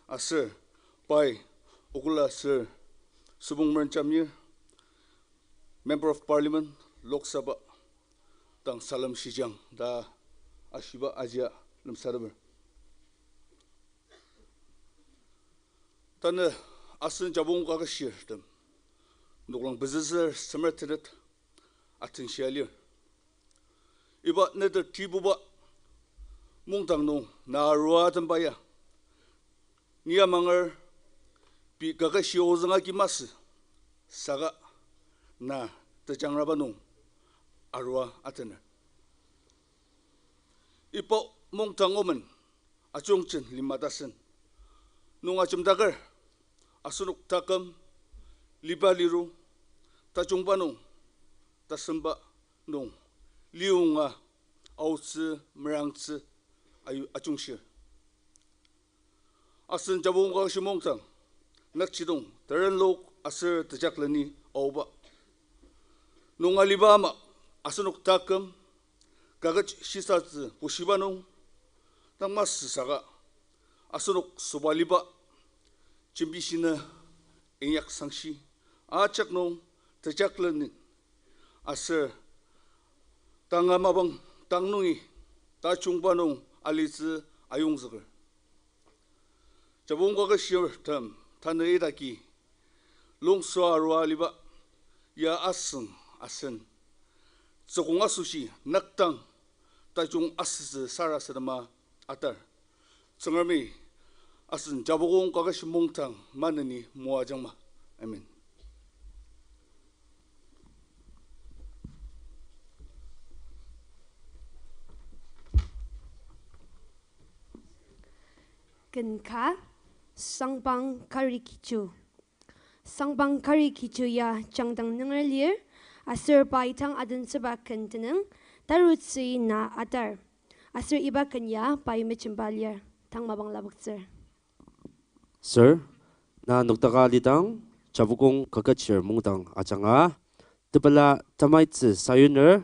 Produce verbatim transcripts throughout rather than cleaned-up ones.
Aser pai okula sür Subung Merenjamir, Member of Parliament, Lok Sabha, dang salem shijang ta ashiba ajia lemsateper. Tanü asen Japukong Kaketshirtem noklang pezüzür semer tenet atenshia lir. Iba neter tibuba mungdang nung na arua temba ya ni amanger pei kaketshi ozüng agi masü, saka na tejangraba nung arua atener. Iba mungdang omen ajungjen lima tasen nung ajemdaker asenok taküm liba liru tajungba nung tasemba nung liyonga aotsü merangtsü ayu- ajungshir. Asen Japukong Kaketshir mungdang nükjidong terenlok aser tejakleni aoba nung aliba ama asenok taküm kaket shisatsü bushiba nung tang masü saka asenok sobaliba jembishina inyak sangshi ajak nung tejakleni aser tanga mapang tang nungi tajungba nung alitsü ayongzüker. Japukong Kaketshirtem tanü idaki longsua arua aliba ya asüng asen tsükong asoshi nüktang tajung asütsü sarasadema atar. Tsüngremi asen Japukong Kaketshir mungdang maneni moajangma. Amen. Ken ka, Sangpang Kari Kichu. Sangpang Kari Kichu ya jangdang nunger lir, aser pai tang adentsüba ken tenüng, tarutsü na atar. Aser iba ken ya pai mejemba lir, tang mapang lapoktsür. Sir, na noktaka alidang, Japukong Kaketshir mungdang ajanga, tepela tamaitsü sayuner,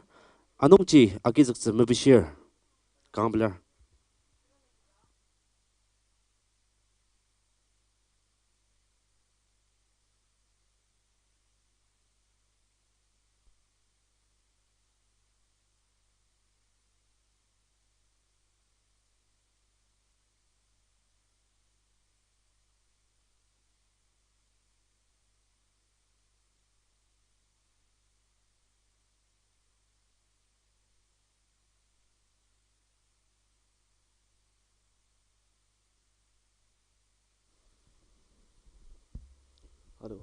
anungji agizüktsü mepishir. Kanga pelar. Hello.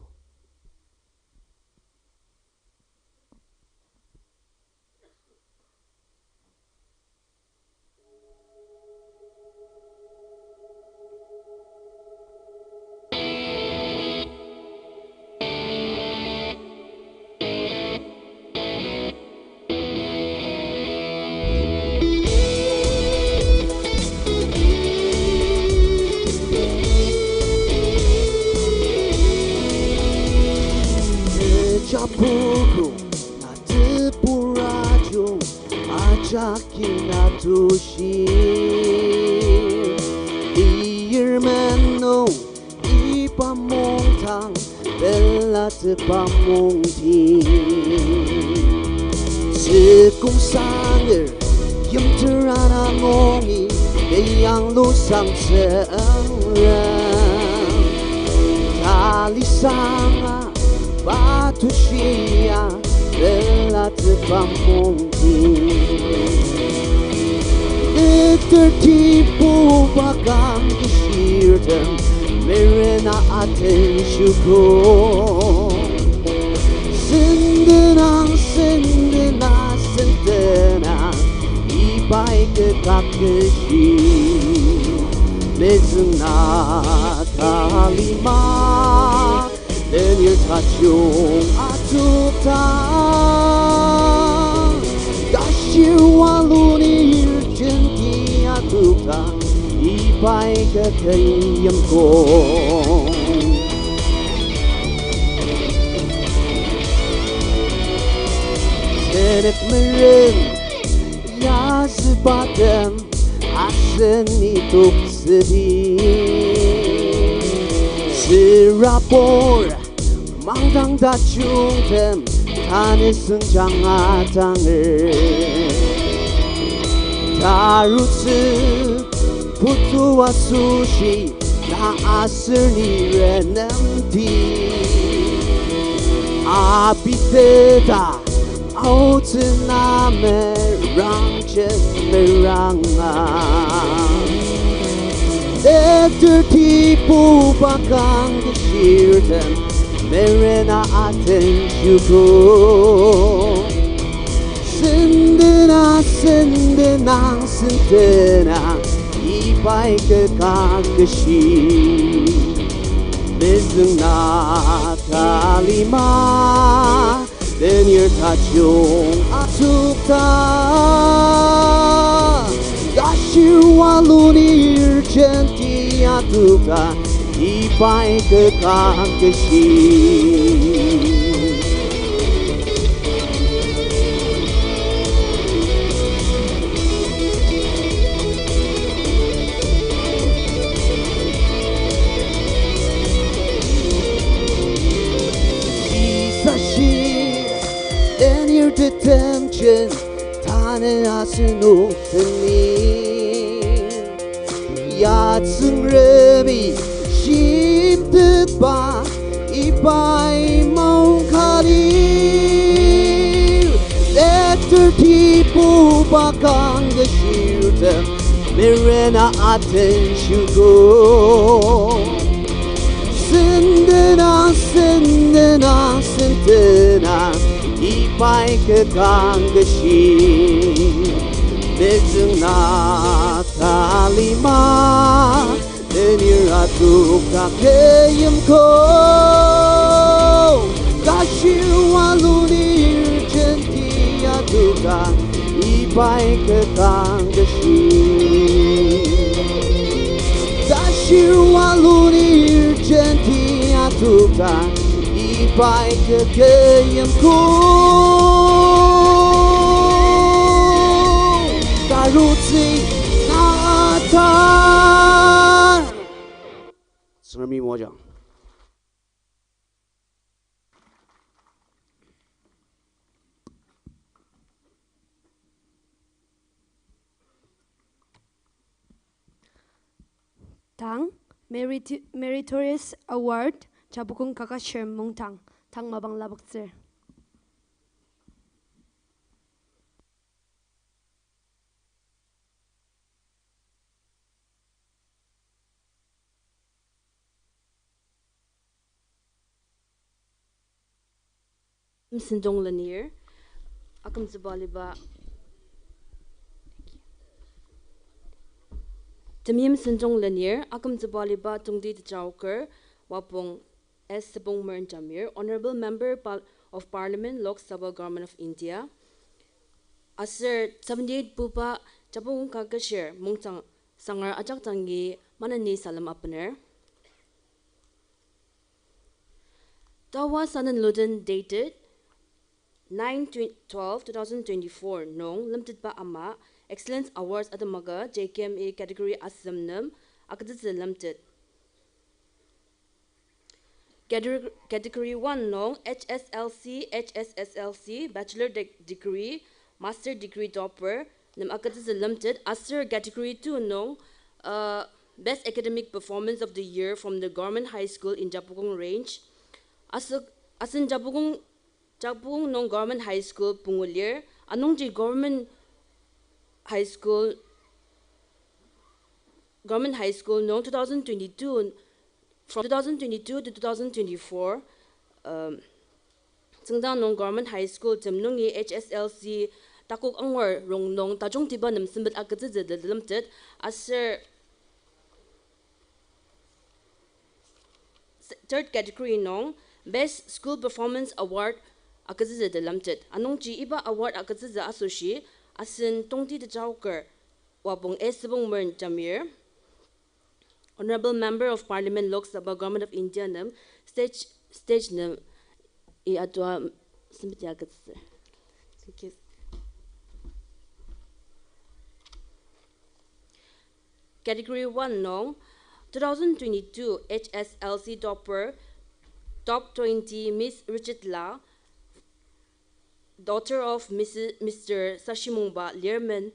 Japukong na tebur ajung ajak kin atushi. Iyir menung iba mungdang pelatepa mungdi. Tsükong sanger yimteran anungi, teyanglu sangtsüra. Tali sanga pa tushia pelatepa mungdi. Neter tibuba kang kishirtem merena atenshuko. Sendenang, sendena, sendena, ibai kekak keshi. Mezüng na talima, lenir tajung atukta. Tashir walunir jenti atukta, ibai keten yimkong. Tenek meren yazübatem aseni toktsüdi. Rapor, mangdang tajungtem, tanü sengjang atanger. Tarutsü, putu asoshi, na aser ni renemdi. Abiteta, aotsü na merangtsü meranga. Eter tipu bakang keshirtem, merena aten shuko. Sendena, sendena, sendena, ibai kekang keshi. Mezüng na talima, lenir tajung atukta. Tashirwa lunir jenti atukta, ibai kekang keshi. Shisashi, lenir tetemjen, tanü asenok tenin. Ya tsüngremi shimtetba ibai maongkali. Eter tipu bakang keshirtem, merena aten shuko. Sendena, sendena, sendena, ibai kekang keshi. Mezüng na talima, lenir atukta keyimko. Tashirwa lunir jenti atukta, ibai kekang keshi. Tashirwa lunir jenti atukta, ibai kekeyimko. Tarutsü na ata. Tsüngremi moajang. Tang, Meriti-, Meritorious Award, Japukong Kaketshir Mungdang, tang mapang lapoktsür. Sentong lenir, akümtsüba aliba. Temeim sentong lenir, akümtsüba aliba tongti tejaoker, Wapong S. Sepong Meren Jamir, Honourable Member Par-, of Parliament, Lok Sabha, Government of India. Aser seventy-eight puba Japukong Kaketshir Mungdang sangar ajak dangi maneni salem apener. Tawa Sanen Luden dated nine twelve two thousand twenty-four nung lemtetba ama Excellence Awards atemaka J K M A category asem nem agütsütsü lemtet. Category, category one nung H S L C, H S S L C, bachelor de-, degree, master degree topper nem agütsütsü lemtet, aser category two nung, uh, best academic performance of the year from the government high school in Japukong Range. Asük, asen Japukong, Japukong nung government high school pungu lir, anungji government high school, government high school nung two thousand twenty-two, from two thousand twenty-two to two thousand twenty-four, um, tsüngda nung government high school tem nungi H S L C takok angur rongnung tajungtiba nem sempet agütsütsü telemtet, aser third category nung Best School Performance Award agütsütsü telemtet. Anungji iba award agütsütsü asoshi asen tongti tejaoker Wapong S. Sepong Meren Jamir, Honourable Member of Parliament, Lok Sabha, Government of India nem stage, stage nem i atua sempet agütsütsü. Thank you. Category one nung, two thousand twenty-two H S L C topper, Top twenty, Miss Richard La, daughter of Missus Mister Sashimungba Lehrman,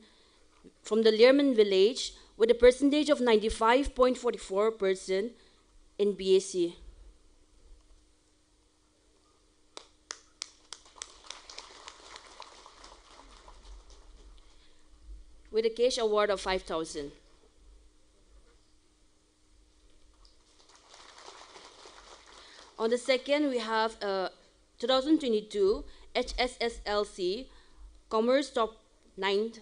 from the Lehrman village, with a percentage of ninety-five point forty-four percent in B A C. With a cash award of five thousand. On the second, we have, uh, two thousand twenty-two H S S L C Commerce Top nine,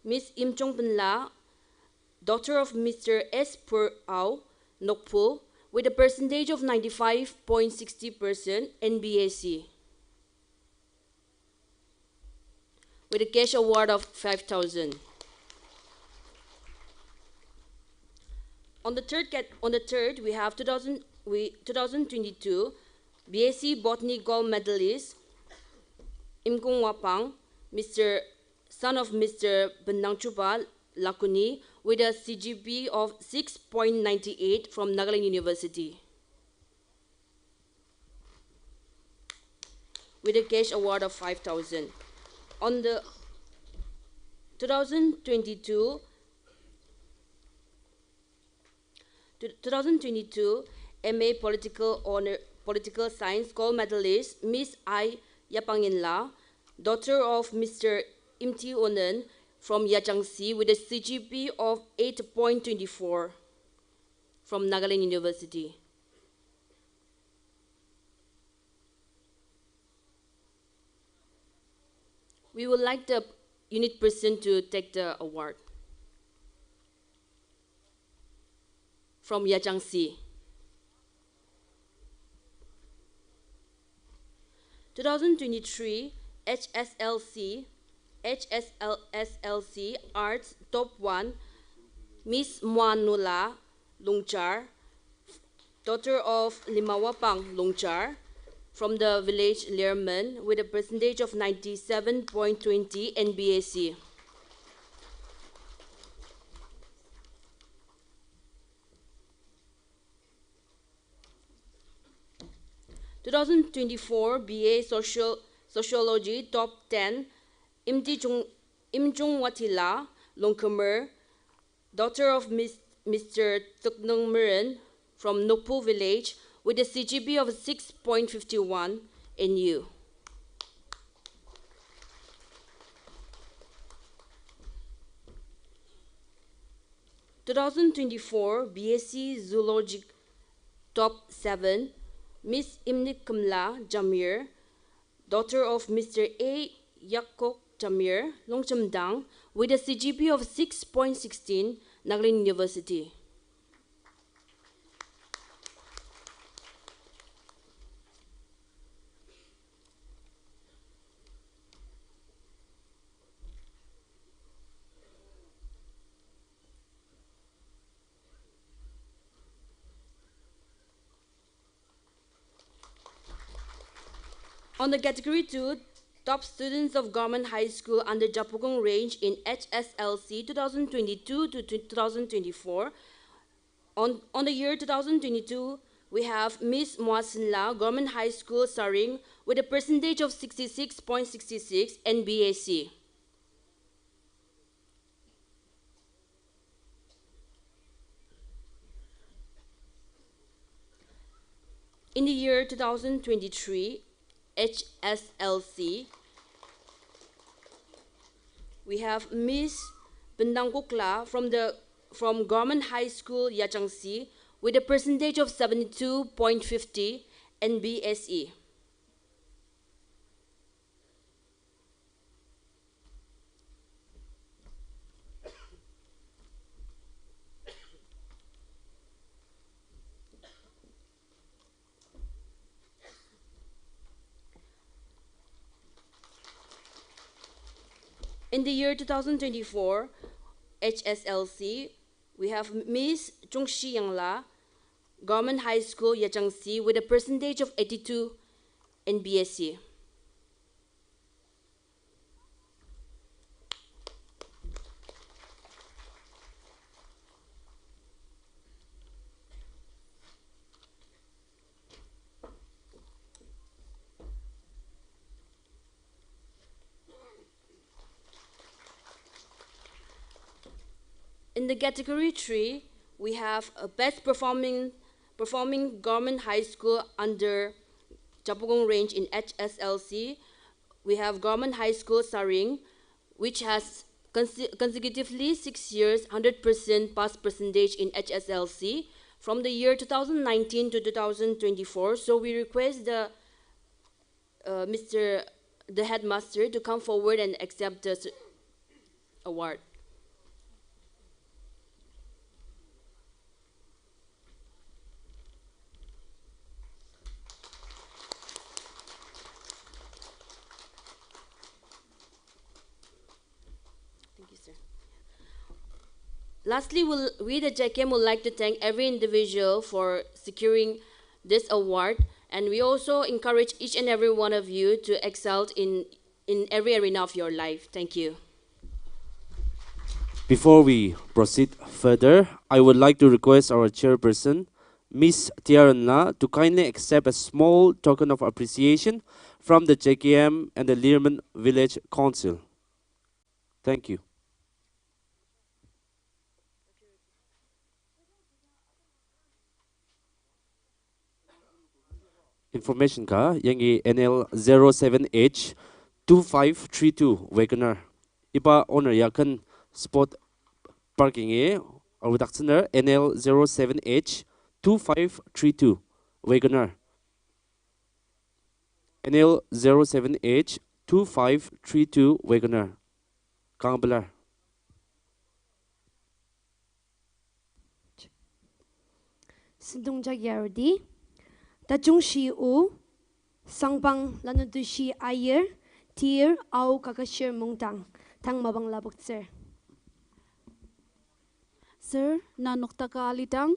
Miss Imchong Penla, daughter of Mister S Pur Ao, Nokpu, with a percentage of ninety-five point sixty percent N B A C, with a cash award of five thousand. On the third cat-, on the third, we have two thousand, we, two thousand twenty-two B A C Botany Gold Medalist, Imkong Wapang, Mister son of Mister Benangchuba Lakuni, with a C G P of six point nine eight from Nagaland University, with a cash award of five thousand. On the two thousand twenty-two, two, two thousand twenty-two M A Political Honor, Political Science Gold Medalist, Miss I Yapanginla, daughter of Mister Imti Onen from Yajangsi, with a C G P of eight point twenty-four from Nagaland University. We would like the unit person to take the award from Yajangsi. Two thousand twenty-three H S L C, H S L S L C Arts Top one, Miss Moanula Longchar, daughter of Limawapang Longchar, from the village Lehrman, with a percentage of ninety-seven point twenty N B A C. Two thousand twenty-four B A Social, Sociology Top ten, Imti Jung-, Imjung Watila Longkumer, daughter of Miss, Mister Tuknung Meren from Nokpu Village, with a C G P of six point five one N U. Two thousand twenty-four B S C Zoologic Top seven, Miss Imnik Kemla Jamir, daughter of Mister A Yakok Jamir, Longchemdang, with a C G P of six point sixteen, Nagaland University. On the category two, top students of Government High School under Japukong Range in H S L C two thousand twenty-two to two thousand twenty-four. On, on the year two thousand twenty-two, we have Miss Moasenla, Government High School, Saring, with a percentage of sixty-six point six six N B A C. In the year two thousand twenty-three H S L C, we have Miss Bendangkokla from the, from Government High School, Yajangsi, with a percentage of seventy-two point fifty N B S E. In the year two thousand twenty-four H S L C, we have Miss Chungshi Yangla, Government High School, Yajangsi, with a percentage of eighty-two N B S E. In the category three, we have a best performing, performing government high school under Japukong Range in H S L C. We have Government High School Saring, which has conse-, consecutively six years, hundred percent pass percentage in H S L C. From the year two thousand nineteen to two thousand twenty-four. So we request the, uh, Mister the headmaster to come forward and accept the s-, award. Thank you, sir. Lastly, we'll, we, the J K M, would like to thank every individual for securing this award, and we also encourage each and every one of you to excel in, in every arena of your life. Thank you. Before we proceed further, I would like to request our chairperson, Miss Tiarenla, to kindly accept a small token of appreciation from the J K M and the Lirman Village Council. Thank you. Information ka, yangi N L zero seven H two five three two WagonR. Iba owner ya ken spot parking-i arudaktsüner, N L zero seven H two five three two WagonR. N L zero seven H two five three two WagonR. Kanga pelar. Sentong jagi arudi, Tajungshi O, Sangpang Lanudüshi Aier, Tir Ao Kaketshir Mungdang, tang mapang lapoktsür. Sir, na noktaka alidang,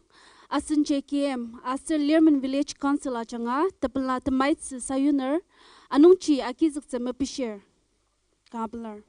asen J K M aser Lirman Village Council ajanga tepela temaitsü sayuner, anungji agizüktsü mepishir. Kanga pelar.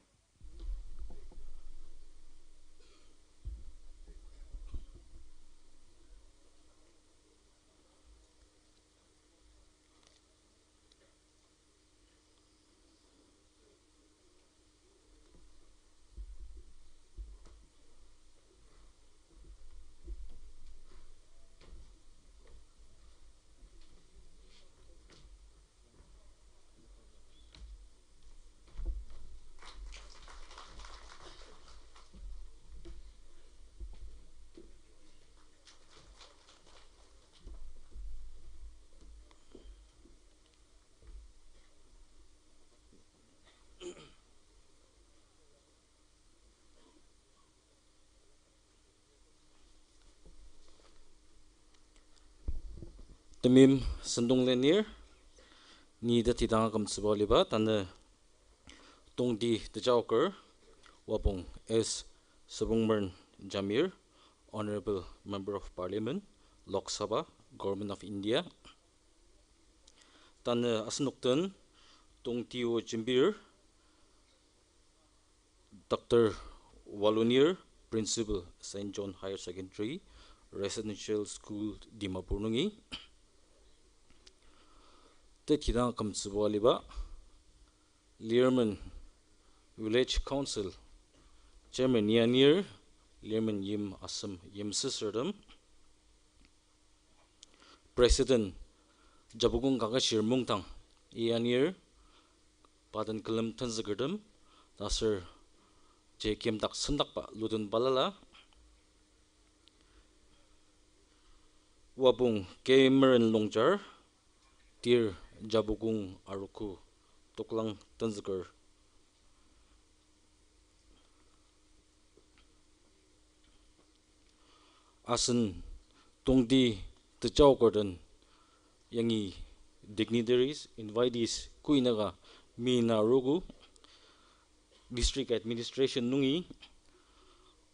Temeim sentong lenir, ni tatidang akümtsüba aliba, tanü tongti tejaoker, Wapong S Süpongmeren Jamir, Honorable Member of Parliament, Lok Sabha, Government of India. Tanü asenok den tongti o jembir, Doctor Walunir, Principal, Saint John Higher Secondary, Residential School, Dimapur nungi. Tetidang akümtsüba aliba, Lirman Village Council Chairman Yanir, Lirman Yim Asem Yimsüsürtem, President, Japukong Kaketshir Mungdang Yanir, pa den külem tenzükertem, ta aser J K M dak sendakba luden balala, Wapong K Meren Longjar, Tir Japukong Arogo toklang tenzüker. Asen tongti tejaoker den yangi dignitaries, invitees, kuinaka mina arogo, District Administration nungi,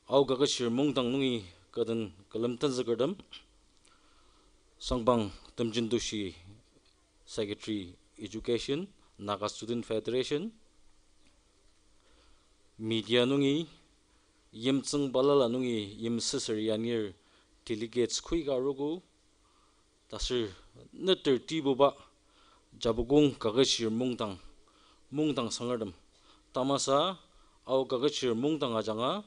Ao Kaketshir Mungdang nungi ka den külem tenzükertem, Sangpang Temjintoshi Secretary Education, Naga Student Federation, media nungi, yimtsüng balala nungi yimsüsür Yanir delegates koika arogo, ta aser neter tibuba Japukong Kaketshir Mungdang, Mungdang sangertem. Tamasa Ao Kaketshir Mungdang ajanga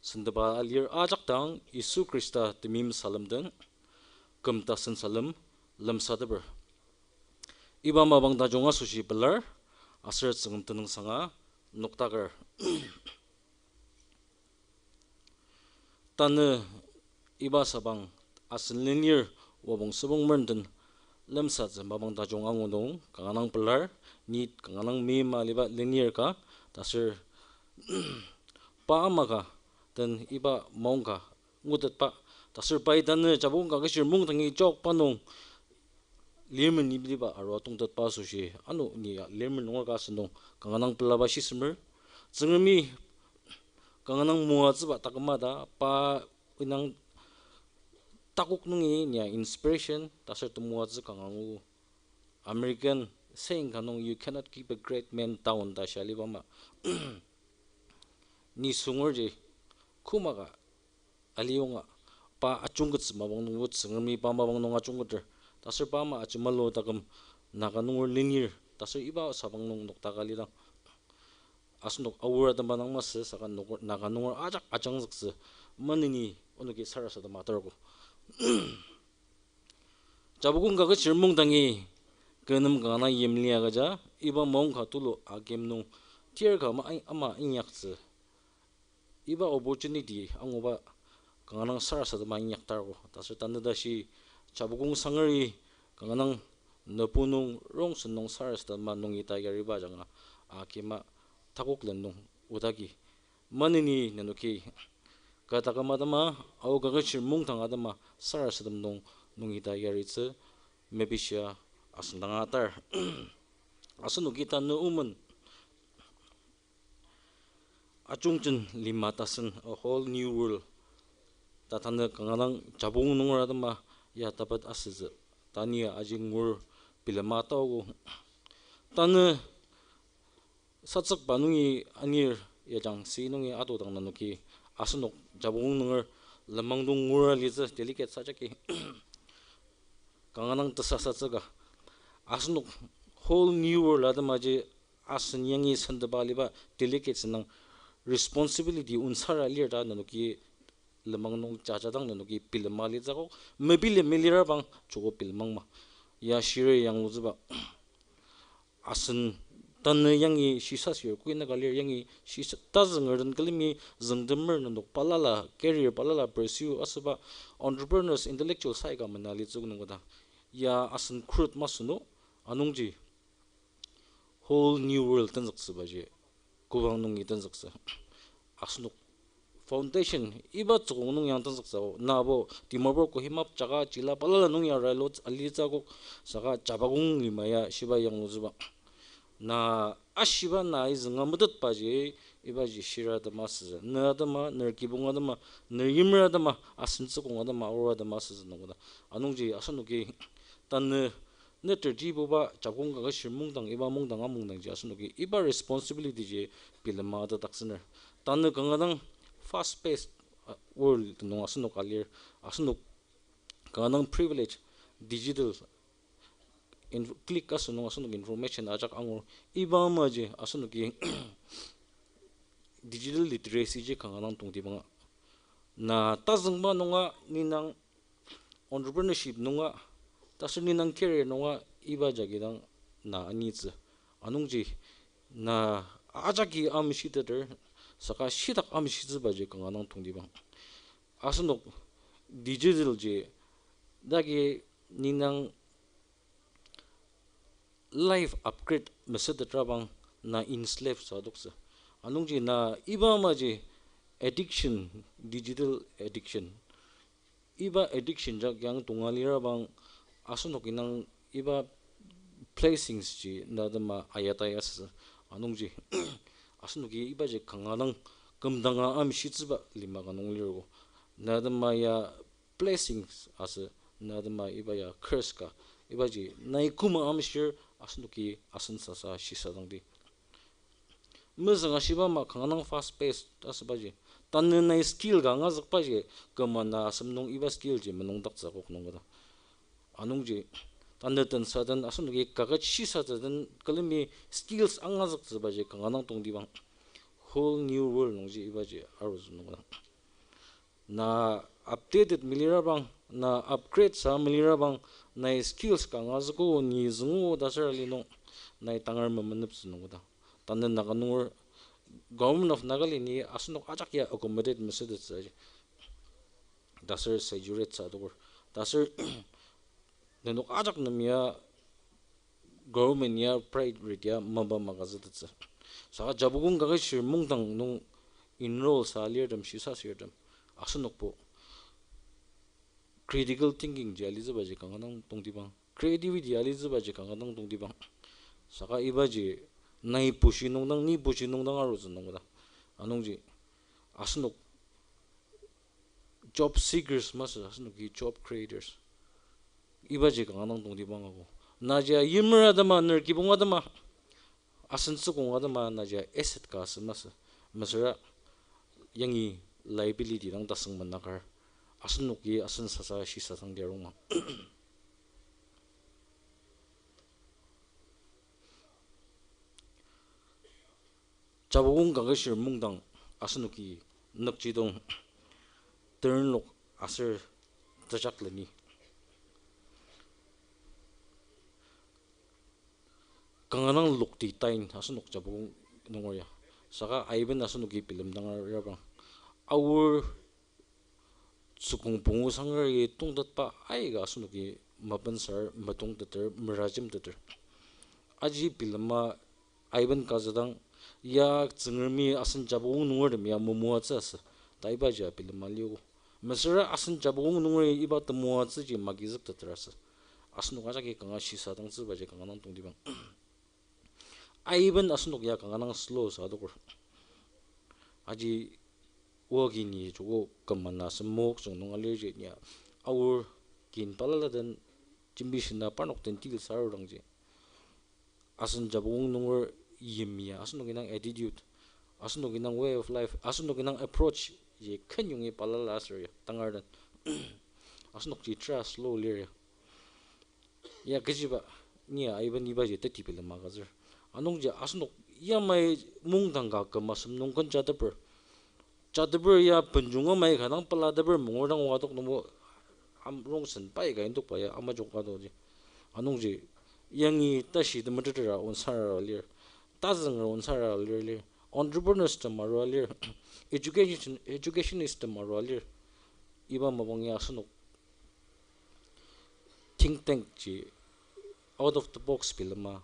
Sentepa alir ajak dang Yisu Khrista temeim salem den, küm tasen salem lemsateper. Iba mapang tajung asoshi pelar, aser Tsüngrem tenüngsanga noktaker. Tanü iba sabang asen lenir wabong sübong merenden lemsatsü mapang tajung angu nung kanga dang pelar, ni kanga dang meima aliba lenir ka, taser pa ama ka den iba maongka ngutetba, taser pai tanü Japukong Kaketshir Mungdangi jokba nung lirmen ibiliba arua tongtetba asoshi, ano ni lirmen nunger ka asünung kanga dang pelaba shisemer. Tsüngremi kanga dang moatsüba taküma ta pa indang takok nungi nia inspiration taser temoatsü kanga angu. American saying ka nung, "You cannot keep a great man down," ta shia aliba ama. Ni sungerji koma ka aliyonga, pa ajungkettsü mapang nung, Tsüngremi pa mapang nung ajungketer, taser pa ama ajemalu taküm Naga nunger lenir, taser iba sabang nung noktaka lidang asenok aor atema dang masü saka nok-, Naga nunger ajak ajangzüktsü maneni onoki sarasadema atarogo. Japukong Kaketshir Mungdangi kü nem kanga dang yimli agüja, iba maongka tulu akim nung tir ka ama, ama inyaktsü iba opportunity anguba kanga dang sarasadema inyaktarogo. Taser tanü tashi Japukong sangeri kanga dang nübu nung rongsen nung sarasadema nungi ta yariba ajanga akima takoklen nung otagi maneni nenoki ka taküm atema, Ao Kaketshir Mungdang atema sarasadem nung nungi ta yaritsü mepishia asüngdanga atar. Asenoki tanü omen Ajungjen Lima Tasen, A Whole New World ta tanü kanga dang Japukong nunger atema ya tapet asütsü, ta ni aji ngur bilema taogo. Tanü satsükba nungi anir yajangsi nungi atodang nenoki asenok Japukong nunger lenmang nung ngura litsü delegate sajaki kanga dang tesasatsüka. Asenok Whole New World atemaji asen yangi sentepa aliba delegate indang responsibility onsara lir ta nenoki lenmang nung jajadang nenoki bilema litsü akok, mebilem lirabang joko bilemang ma. Ya shiri yanglutsüba asen tanü yangi shisasür koinaka lir, yangi shisa tazünger den külemi züngtemer nenok balala career balala pursue asüba entrepreneurs, intellectuals aika mena litsü nungketa. Ya asen khrut masü nung, anungji Whole New World tenzüktsübaji kobang nungi tenzüktsü. Asenok foundation iba tsükong nung yang tenzüktsü, nabo Dimapur, Kohima, Jaga, Jila balala nung ya railroad alitsü akok, saka Japukong lima ya shiba yanglutsüba. Na ashiba nai zünga metetbaji, ibaji shira atema asütsü. Ne atema, ner kibong atema, ner yimer atema, asen tsükong atema, aor atema asütsü nungketa. Anungji asenoki tanü neter jibuba Japukong Kaketshir Mungdang, iba mungdang amungdangji asenoki iba responsibility ji bilema atetaktsüner. Tanü kanga dang fast paced, uh, world nung asenok alir, asenok kanga dang privilege, digital inf-, click asünung asenok information ajak angur. Iba amaji asenoki digital literacy ji kanga dang tongtibanga. Na tazüngba nunga, ni nang entrepreneurship nunga, taser ni nang career nunga iba jagi dang na anitsü. Anungji na ajaki amshiteter, saka shitak amshitsübaji kanga dang tongtibang. Asenok digital ji dagi ni nang life upgrade mesütetrabang na enslave sa adoktsü. Anungji na iba amaji addiction, digital addiction. Iba addiction jak yang tonga lirabang asenok indang iba blessings ji na atema ayatai asütsü. Anungji asenoki ibaji kanga dang kümdanga amshitsüba lima ka nung lirgo. Na atema ya blessings asü, na atema iba ya curse ka. Ibaji nai koma amshir asenoki asen sasa shisadangdi. Mezüng ashiba ama kanga dang fast paced asübaji, tanü nai skill ka angazükbaji, küma na asem nung iba skill ji menungdaktsü akok nungketa. Anungji tanü tensa den asenoki kaket shisatsü den külemi skills angazüktsübaji kanga dang tongtibang. Whole New World nungji ibaji arutsü nungketa. Na updated melirabang, na upgrade sa melirabang, nai skills kanga züko ni züngu ta aser ali nung, nai tangar memeneptsü nungko ta. Tanü Naga nunger Government of Nagaland-i asenok ajak ya accommodate mesütettsü aji. Ta aser saturate sa adoker. Ta aser nenok ajak nem ya government ya private ya mapa magazütettsü. Saka Japukong Kaketshir Mungdang nung enroll sa alirtem, shisa sirtem, asenokbo critical thinking ji alitsübaji kanga dang tongtibang, creativity alitsübaji kanga dang tongtibang. Saka ibaji nai pushi nungdang, ni pushi nungdang arutsü nungko ta. Anungji asenok job seekers masü, asenoki job creators. Ibaji kanga dang tongtibang ako. Naji yimer atema, ner kibong atema, asen tsükong atema, naji asset ka asü masü. Mesüra yangi liability dang tasüng menakar, asenoki asen sasa shisa dang liarongma. Japukong Kaketshir Mungdang asenoki nükjidong terenlok aser tejakleni kanga dang lokti tain asenok Japukong nunger ya. Saka aiben asenoki bilemdang arabang, Aor tsükong pungu sangari tongtetba aika asenoki mapensar, metongteter, merajemteter. Aji bilema aiben kazüdang, ya Tsüngremi asen Japukong nungertem ya memoatsü asü ta ibaji bilema liogo. Mesüra asen Japukong nungeri iba temoatsüji magizükteter asü. Asenok ajaki kanga shisadangtsübaji kanga dang tongtibang. Aiben asenok ya kanga dang slow sa adoker. Aji oa kini joko kümana semok jung nung alirji nia, Aor kin balala den jembishina parnok den deal sa arudangji, asen Japukong nunger yim ya, asenoki dang attitude, asenoki dang way of life, asenoki dang approach ji kenyongi balala aser ya tangar den asenokji tera slow lir ya. Ya kechiba, ni aiben ibaji teti bilema agütsür. Anungji asenok yamai mungdang ka küm asem nung ken jateper, jateper ya benjung amai ka dang pelateper mungur dang oa tok nungbo, am, rongsen pai ka indokba ya amajok adoji. Anungji yangi tashi temetetera onsara lir, tazünger onsara lir lir, entrepreneurs tem arua lir, education, educationist tem arua lir. Iba mapang ya asenok think tank ji out of the box bilema,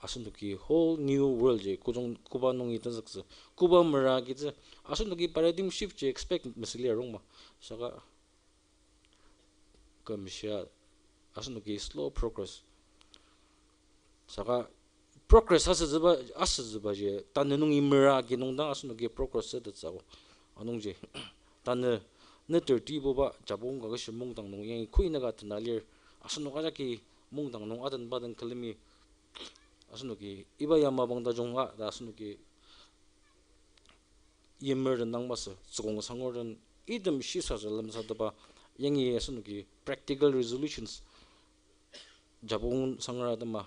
asenoki whole new world ji kojung koba nungi tenzüktsü, koba mera agitsü, asenoki paradigm shift ji expect mesüli arungma. Saka kümshia asenoki slow progress. Saka progress asütsüba, asütsübaji tanü nungi mera agi nung dang asenoki progress sütettsü ako. Anungji tanü neter tibuba Japukong Kaketshir Mungdang nung yangi kuinaka tena lir, asenok ajaki mungdang nung atenba den külemi, asenoki iba ya mapang tajung a ta asenoki yimer den dang masü, tsükong sangur den item shisatsü lemsateba, yangi asenoki practical resolutions Japukong sangra atema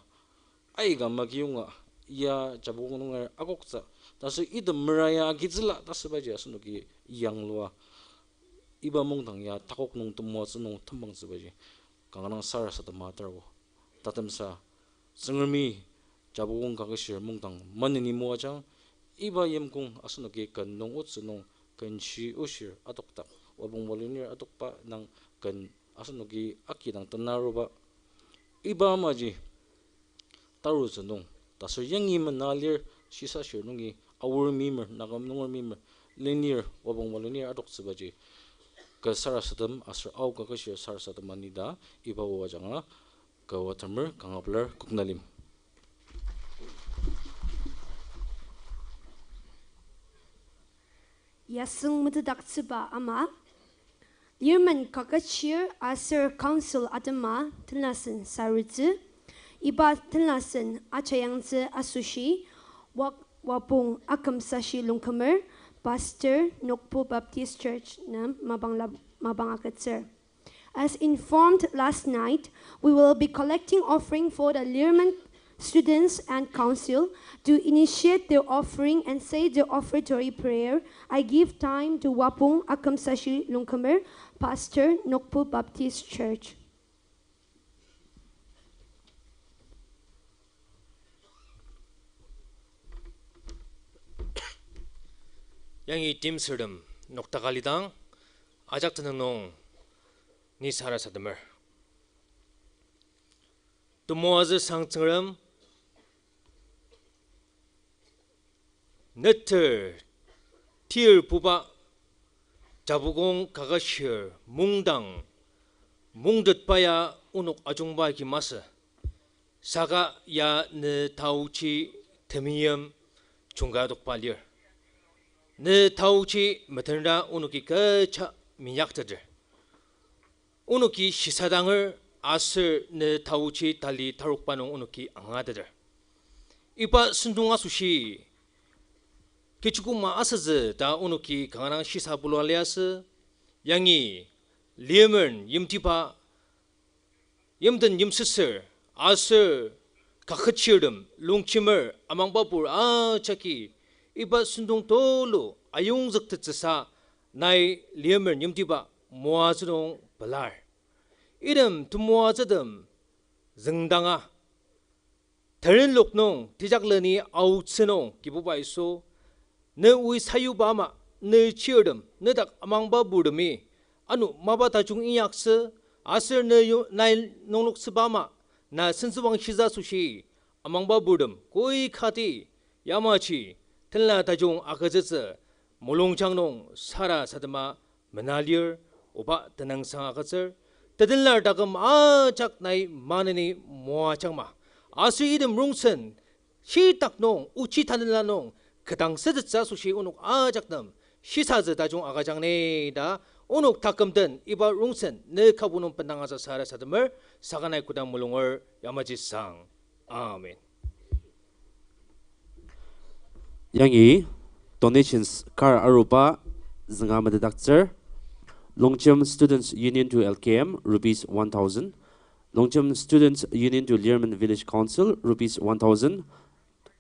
aika makiyonga, ya Japukong nunger akoktsü, ta aser item mera ya agitsüla ta asübaji asenoki yanglua, iba mungdang ya takok nung temoatsü nung tembangtsübaji kanga dang sarasadema atarbo. Tatemsa Tsüngremi Japukong Kaketshir Mungdang maneni moajang, iba yimkong asenoki ken nung otsü nung kenshi oshir adokdak, wabong walunir adokba dang ken asenoki akidang tenaruba, iba amaji tarutsü nung, ta aser yangi mena lir, shisa shir nungi Aor meimer, Naga nunger meimer, lenir, wabong walunir adoktsübaji kü sarasadem aser Ao Kaketshir sarasadem ani ta iba o ajanga kü atemer kanga pelar. Koknalim. Yasüng metetdaktsüba ama, Lirmen Kaketshir aser Council atema tenlasen saritsü, iba tenlasen ajayangtsü asoshi, Wa-, Wapong Akümsashi Longkümer, Pastor, Nokpu Baptist Church nem mapang la-, mapang agütsür. As informed last night, we will be collecting offering for the Lirmen Students and Council to initiate their offering and say their offertory prayer, I give time to Wapong Akümsashi Longkümer, Pastor, Nokpu Baptist Church. Yangi timsürtem noktaka lidang, ajak tenüng nung ni sarasademer. Temoatsü sang Tsüngrem, neter tir puba Japukong Kaketshir mungdang mungtetba ya onok ajungba agi masü. Saka ya ne taochi temeim jungkadokba lir. Ne taochi metenra onoki kecha minyakteter. Onoki shisadanger aser ne taochi tali tarokba nung onoki angateter. Iba sentong asoshi, kechikoma asütsü ta onoki kanga dang shisa bulua liasü, yangi limen yimtiba, yimden yimsüsür, aser kaketshirtem, longjemer, amangbabur ajaki, iba sentong tulu ayongzüktettsüsa, nai limen yimtiba moatsü nung pelar. Item temoatsütem züngdanga, terenlok nung tejakleni aotsü nung Kibuba Yisu, ne oi sayuba ama, ne chirtem, ne dak amangba purtemi, ano mapa tajung inyaktsü, aser ne yo-, nai nungloktsüba ama, na sentsüwang shisasoshi, amangba purtem koi kati, yamaji, tenla tajung agütsütsü, mulungjang nung sarasadema mena lir, oba tenüngsang agütsür, tetenlar taküm ajak nai maneni moajangma. Aser item rongsen, shitak nung, ochi tanela nung, ketdangsütettsü asoshi onok ajak nem, shisatsü tajung agüjang ni ta, onok taküm den iba rongsen, ne kübok nung bendang atsü sarasademer, saka nai kodang mulunger, yamaji sang. Amen. Yangi donations kar aruba zünga metetdaktsür. Longjem Students Union to L K M, rupees one thousand. Longjem Students Union to Lirmen Village Council, rupees one thousand.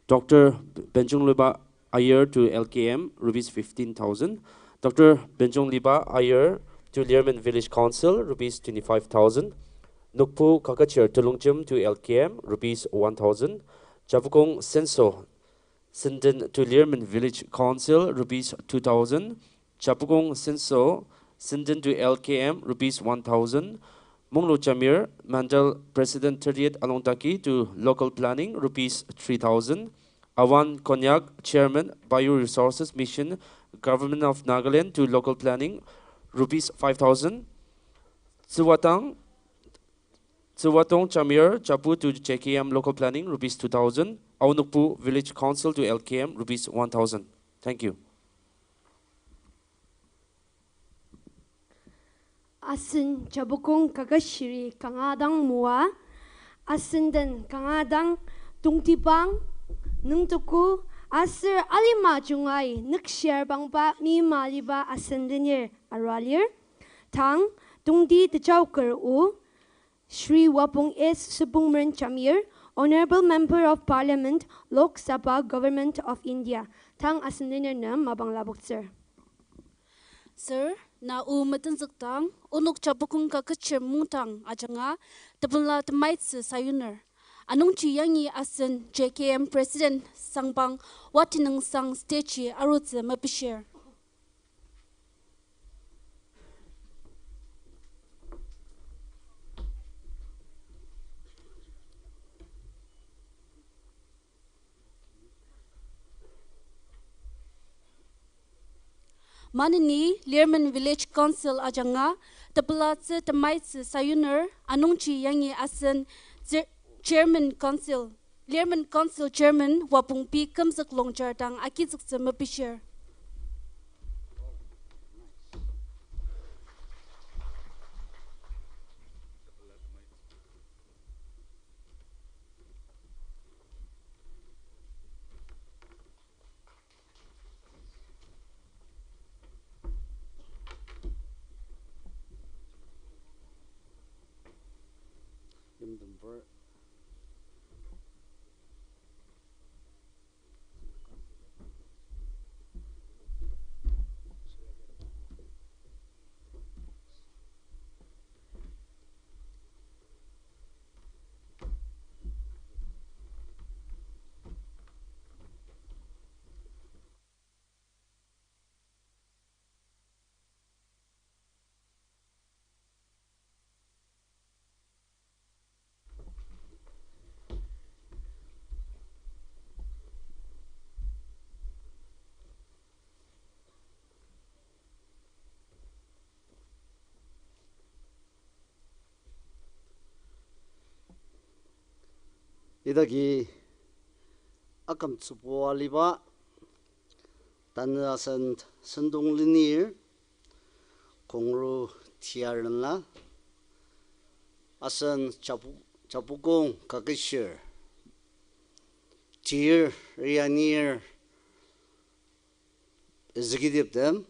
Doctor Benjong Liba Aier to L K M, rupees fifteen thousand. Doctor Benjong Liba Aier to Lirmen Village Council, rupees twenty-five thousand. Nokpu Kaketshir to Longjem to L K M, rupees one thousand. Japukong Senso Senden to Lirmen Village Council, rupees two thousand. Japukong Senso Senden to L K M, rupees one thousand. Munglu Jamir, Mandal President thirty-eight Alongtaki to Local Planning, rupees three thousand. Awan Konyak, Chairman, Bioresources Mission, Government of Nagaland to Local Planning, rupees five thousand. Tsüwatang, Tsüwatong Jamir, Japu to J K M Local Planning, rupees two thousand. Aonokpu Village Council to L K M, rupees one thousand. Thank you. Asen Japukong Kaketshiri kanga dang moa, asen den kanga dang tongtibang, nüngtugu, aser alima jungai nükshiar bangba mima liba asen lenir arua lir. Tang, tongti tejaoker o, Shri Wapong S Süpongmeren Jamir, Honorable Member of Parliament, Lok Sabha, Government of India. Tang asen lenir nem mapang lapoktsür. Sir, na o metenzükdang, onok Japukong Kaketshir mungdang ajanga, tepela temaitsü sayuner. Anungji yangi asen J K M President Sangpang Watinüngsang stage-i arutsü mepishir. Maneni Lirmen Village Council ajanga tepelatsü temaitsü sayuner anungji yangi asen Chair-, Chairman Council, Lirmen Council Chairman Wapongpi kümzük longjar dang agizüktsü mepishir. Yimdembur. Idaki akümtsübua aliba, tanü asen sentong lenir, kongru tiarenla, asen Japu-, Japukong Kaketshir, tir rianir, executive tem,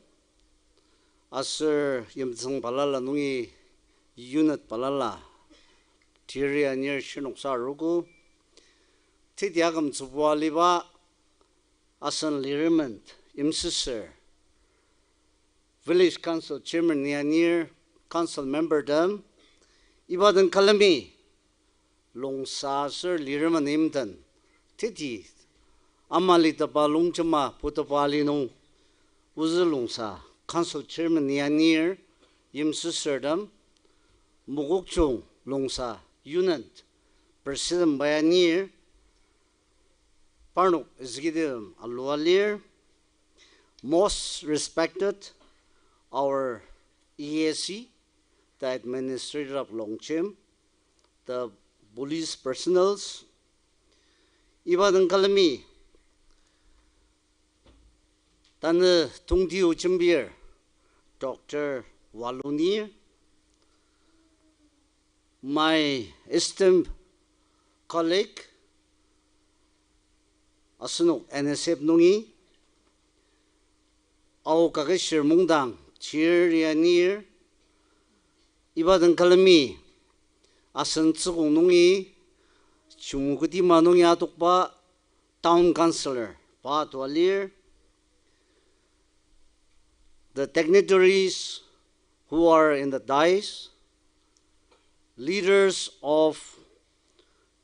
aser yimtsüng balala nungi unit balala, tir rianir shirnoksa arogo, teti akümtsübua aliba asen liremen, yimsüsür, village council chairman ni anir, council member tem, iba den külemi, Longsa aser liremen imden, teti ama litepa longjema putepa li nung, ozü Longsa council chairman ni anir, yimsüsürtem, Mokokchung Longsa Union president pai anir, parnok executive alua lir, most respected, our E A C, the administrator of Longchim, the police personnels, iba den külemi tanü tongtio jembir Doctor Walunir, my esteemed colleague, asenok N S F nungi, Ao Kaketshir Mungdang, tir rianir, iba den külemi, asen tsükong nungi, Chumukedima nungi atokba town councillor, pa tua lir, the dignitaries who are in the dais, leaders of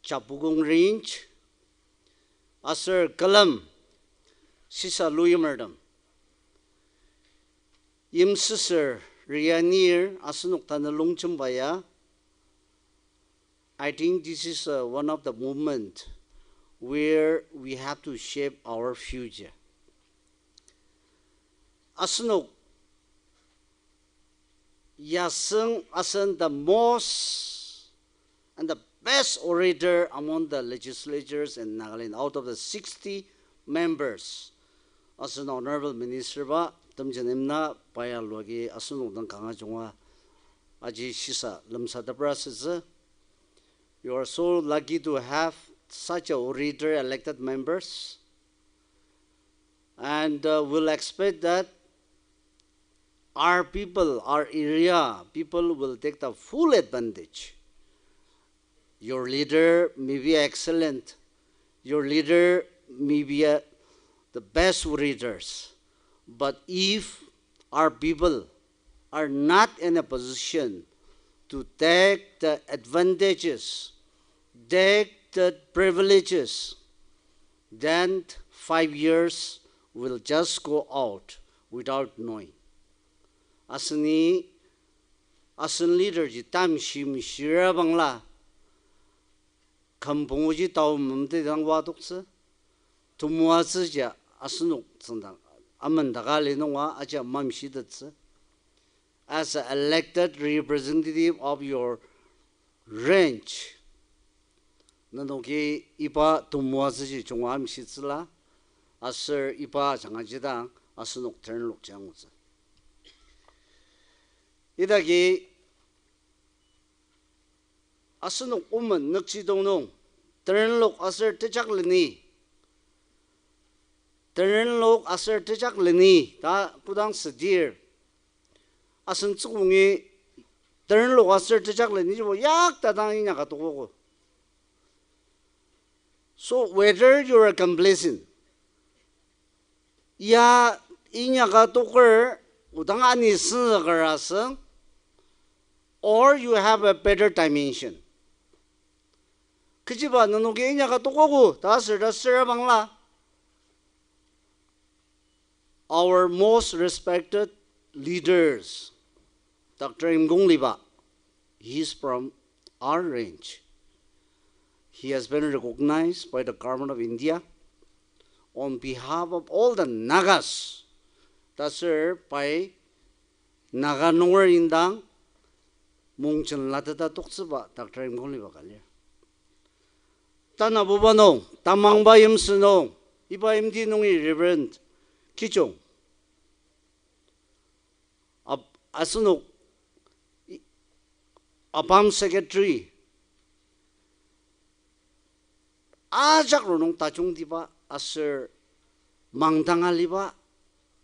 Japukong Range, aser külem shisa luyimertem. Yimsüsür rianir asenok tanü longjemba ya, I think this is, uh, one of the moment where we have to shape our future. Asenok yasüng asen the most and the best orator among the legislatures in Nagaland out of the sixty members. Asen Honorable Minister ba, temjen imna paya luagi asenok dang kanga junga aji shisa lemsatepra asütsü. You are so lucky to have such a orator elected members. And, uh, we'll expect that our people, our area people will take the full advantage. Your leader may be excellent. Your leader may be a, the best leaders. But if our people are not in a position to take the advantages, take the privileges, then five years will just go out without knowing. Aseni, asen leader ji tamshi mishira bangla, küm pungu ji tao memtetidang wadoktsü, temoatsü ji asenok tsüngdang, amendaka li nunga aji mamshitettsü. As an elected representative of your range, nenoki iba temoatsüji junga amshitsüla, aser iba jangaji dang asenok terenlokji angutsü. Idagi asenok omen nükjidong nung, terenlok aser tejakleni, terenlok aser tejakleni ta kodang südir, asen tsükongi terenlok aser tejaklenibo yakta dang inyaka tokogo. So whether you are complacent, ya inyaka toker, odang ani senzüker asüng, or you have a better dimension. Kechiba nenoki inyaka tokogo ta aser ta süra bangla, our most respected leaders, Doctor Imkong Liba, he is from our range. He has been recognized by the Government of India on behalf of all the Nagas. Ta aser pai Naga nunger indang mongchen lateta toktsüba Doctor Imkong Liba ka lir. tanabuba nung, tamangba yimsü nung, iba yimti nungi Reverend Kijung, ap-, asenok i-, apam secretary, ajak rongnung tajungtiba aser mangdang aliba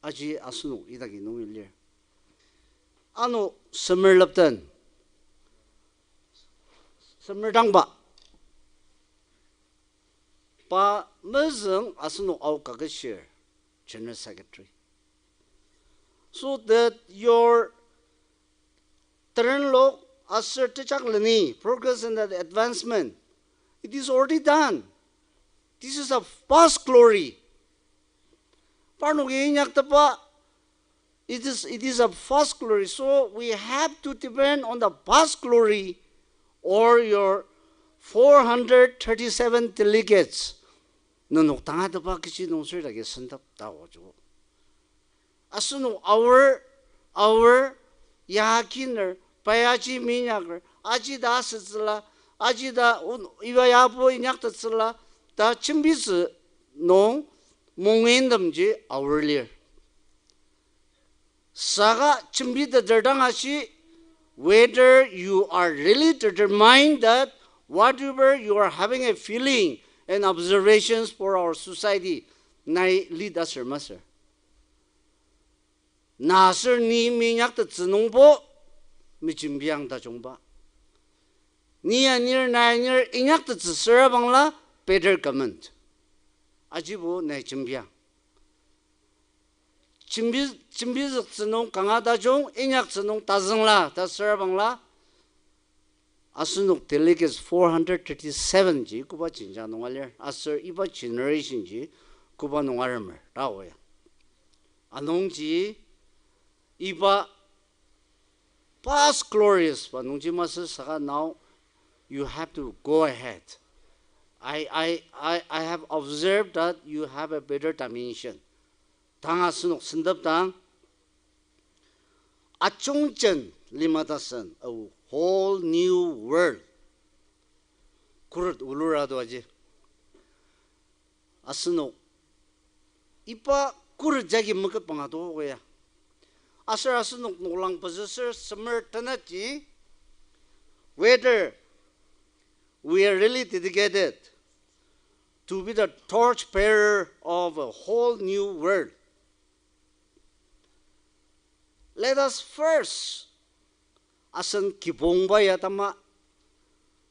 aji asenok idaki nungi lir. Ano semer lepten, semer dangba, pa mezüng asenok Ao Kaketshir General Secretary. So that your terenlok aser tejakleni, progress and advancement, it is already done. This is a past glory. Parnoki inyaktepa, it is, it is a past glory. So we have to depend on the past glory or your four hundred thirty-seven delegates. Nenok tangatetba kechi nung sür dagi sentep ta ojo. Asenok aor, aor, ya kiner, pai aji minyaker, aji ta asütsüla, aji ta un-, iba yabo inyaktettsüla, ta jembitsü nung mungin temji aor lir. Saka jembiteter dang ashi, whether you are really determined that whatever you are having a feeling and observations for our society, nai lead aser masür. Na aser ni minyaktettsü nungbo, mejembiang tajungba. Ni anir, na anir, inyaktettsü süra bangla, better comment. Ajibo nai jembiang. Jembi-, jembizüktsü nung kanga tajung, inyaktsü nung tazüngla ta süra bangla, asenok delegates four hundred thirty-seven ji koba jenjang nunga lir, aser iba generation ji koba nunga aremer ta oya. Anungji iba past glorious ba nungji masü saka now you have to go ahead. I, I, I, I have observed that you have a better dimension. Tang asenok sentep dang, ajungjen lima tasen, a whole new world. Khuret olura to aji. Asenok iba khuret jagi meketbang ato koya. Aser asenok noklang pezüsür semer tenetji, whether we are really dedicated to be the torch bearer of a whole new world, let us first, asen kibongba ya tama,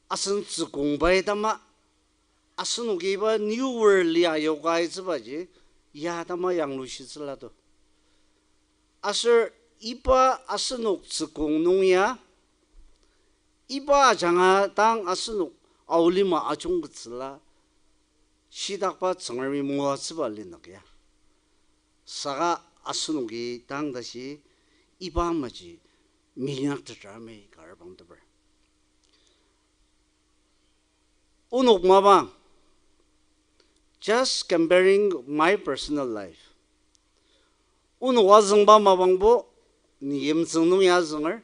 asen tsükongba ya tama, asenoki iba new world lia yoka itsübaji, ya tama yanglushitsüla to. Aser iba asenok tsükong nung ya, iba ajanga dang asenok aolima ajungketsüla, shitakba Tsüngremi moatsüba linük ya. Saka asenoki tang tashi iba maji minyaktetra mei kar bangteper. Onok mapang, just comparing my personal life. Onok azüngba mapangbo, ni yimtsüng nung ya azünger,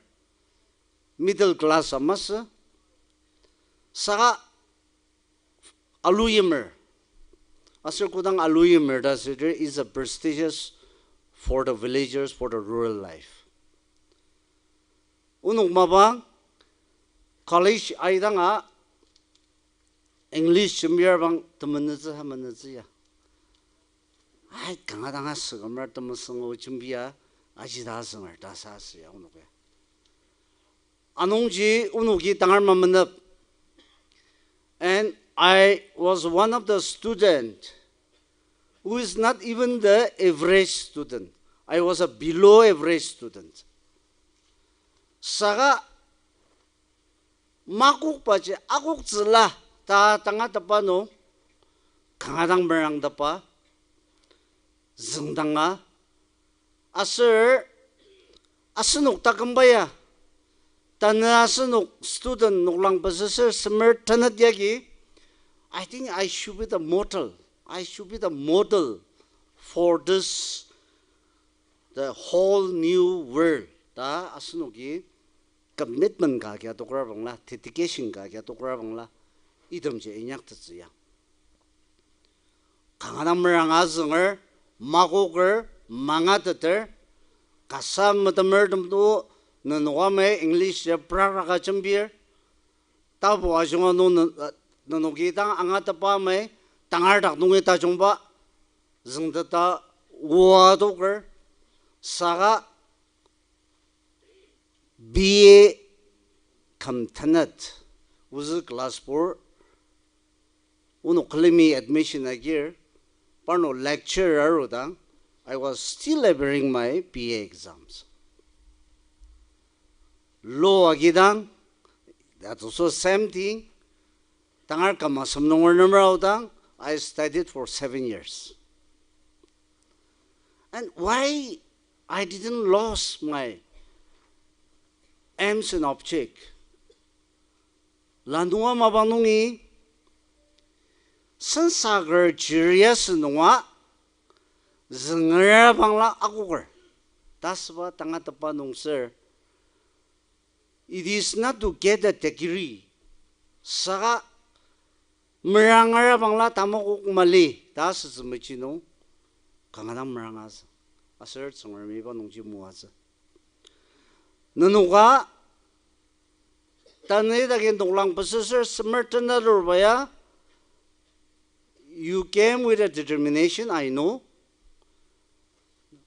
middle class amasü, saka aluyimer. Aser kodang aluyimer ta südir is a prestigious for the villagers, for the rural life. Onok mapang college aidanga English jembir bang temenetsü ha menetsü ya. Ai, kanga dang asükemer temesüng o jembia, aji ta azünger ta sa asü ya onok ya. Anungji onoki tangar mamenep. And I was one of the student who is not even the average student. I was a below average student. Saka makokbaji akoktsüla ta tangatetba nung, kanga dang merangtepba, züngdanga, aser asenok takümba ya, tanü asenok student noklang pezüsür semer tenet yagi, I think I should be the model. I should be the model for this, the whole new world. Ta asenoki commitment ka kia tokra bangla, dedication ka kia tokra bangla, Itemji inyaktettsü ya. Kanga dang meranga azünger, makoker, mangateter, kasa metemertem to, nenok amai English ya praraka jembir, tapu ajunga nung ne-, nenoki dang angatepa amai, tangar dak nungi tajungba, züngteta oa toker, saka B A küm tenet, ozü class four, onok külemi admission agir, parnok lecture arudang, I was still appearing my B A exams. Law agidang, that also same thing. Tangar küm asem nunger nemera aodang, I studied for seven years. And why I didn't lost my aims and object? Lanua mapang nungi, sensaker chiri asü nunga, züngera bangla akoker. Ta asüba tangatetba nung sür, it is not to get a degree. Saka merangera bangla tamakok mali ta asütsü mechi nung, kanga dang meranga asü. Aser Tsüngremi iba nungji moatsü. Nenoka, tanü idaki noklang pesüsür semer tena lurba ya, you came with a determination, I know.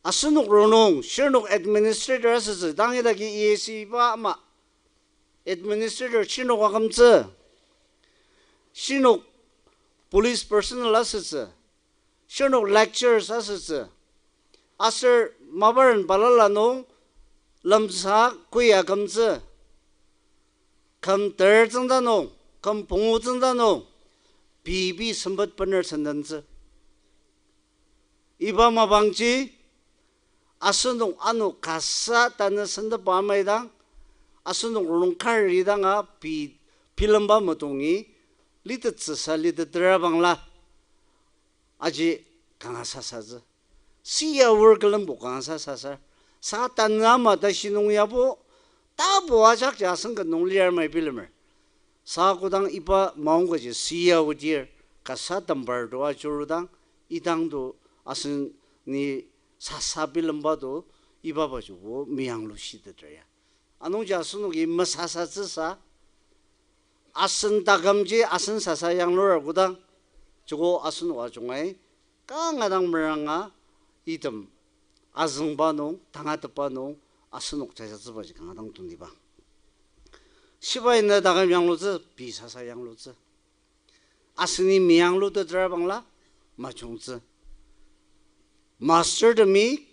Asenok rongnung, shirnok administrator asütsü, tang idaki E A C ba ama administrator shirnok akümtsü, shirnok police personnel asütsü, shirnok lecturers asütsü, aser maparen balala nung lemsa kui akümtsü, küm ter tsüngda nung, küm pungu tsüngda nung, pei pei sempet bener sendentsü. Iba mapangji, asenok ano kasa tanü sentepa amaidang, asenok rongnung kari danga pei, bilemba metongi, litettsüsa litetera bangla, aji kanga sasatsü. Sia aor külembo kanga sasasar. Sa tanü ama tashi nung yabo, tapu ajakji asen ka nung lir mai bilemer. Sa kodang iba maongkaji sia odir, kasa tembar to ajurudang, idang to asen ni sasa bilemba to, iba bajibo meyanglu shiteter ya. Anungji asenoki mesasatsüsa, asen takümji asen sasa yanglur kodang, joko asenok ajungai, kanga dang meranga item azüngba nung, tangatetba nung, asenok jajatsübaji kanga dang toniba. Shibai ne taküm yanglutsü, pei sasa yanglutsü. Aseni meyanglutetra bangla, majungtsü. Master temi,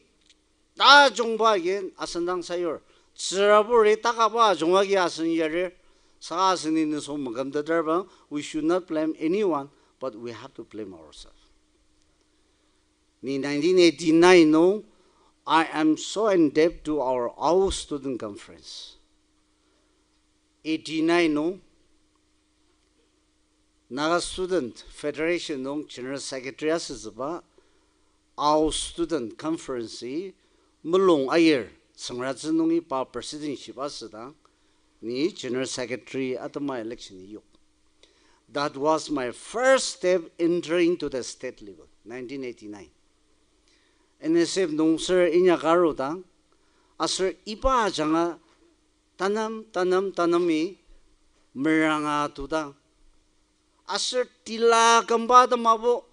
tajungba agi asen dang sayur. Tsüraburi takaba ajunga agi asen yarir. Saka aseni nisung makümtetra bang, we should not blame anyone, but we have to blame ourselves. Ni nineteen eighty-nine nung, I am so indebted to our Ao Student Conference. Eighty-nine nung, Naga Student Federation nung General Secretary asütsüba, Ao Student Conference-i mulung ayir Tsüngratsü nungi pa presidentship asüdang, ni General Secretary atema election-i yok. That was my first step entering to the state level, nineteen eighty-nine. N S F nung ser inyaka arudang, aser iba ajanga tanem, tanem, tanemi meranga tudang. Aser tila kümba temabo,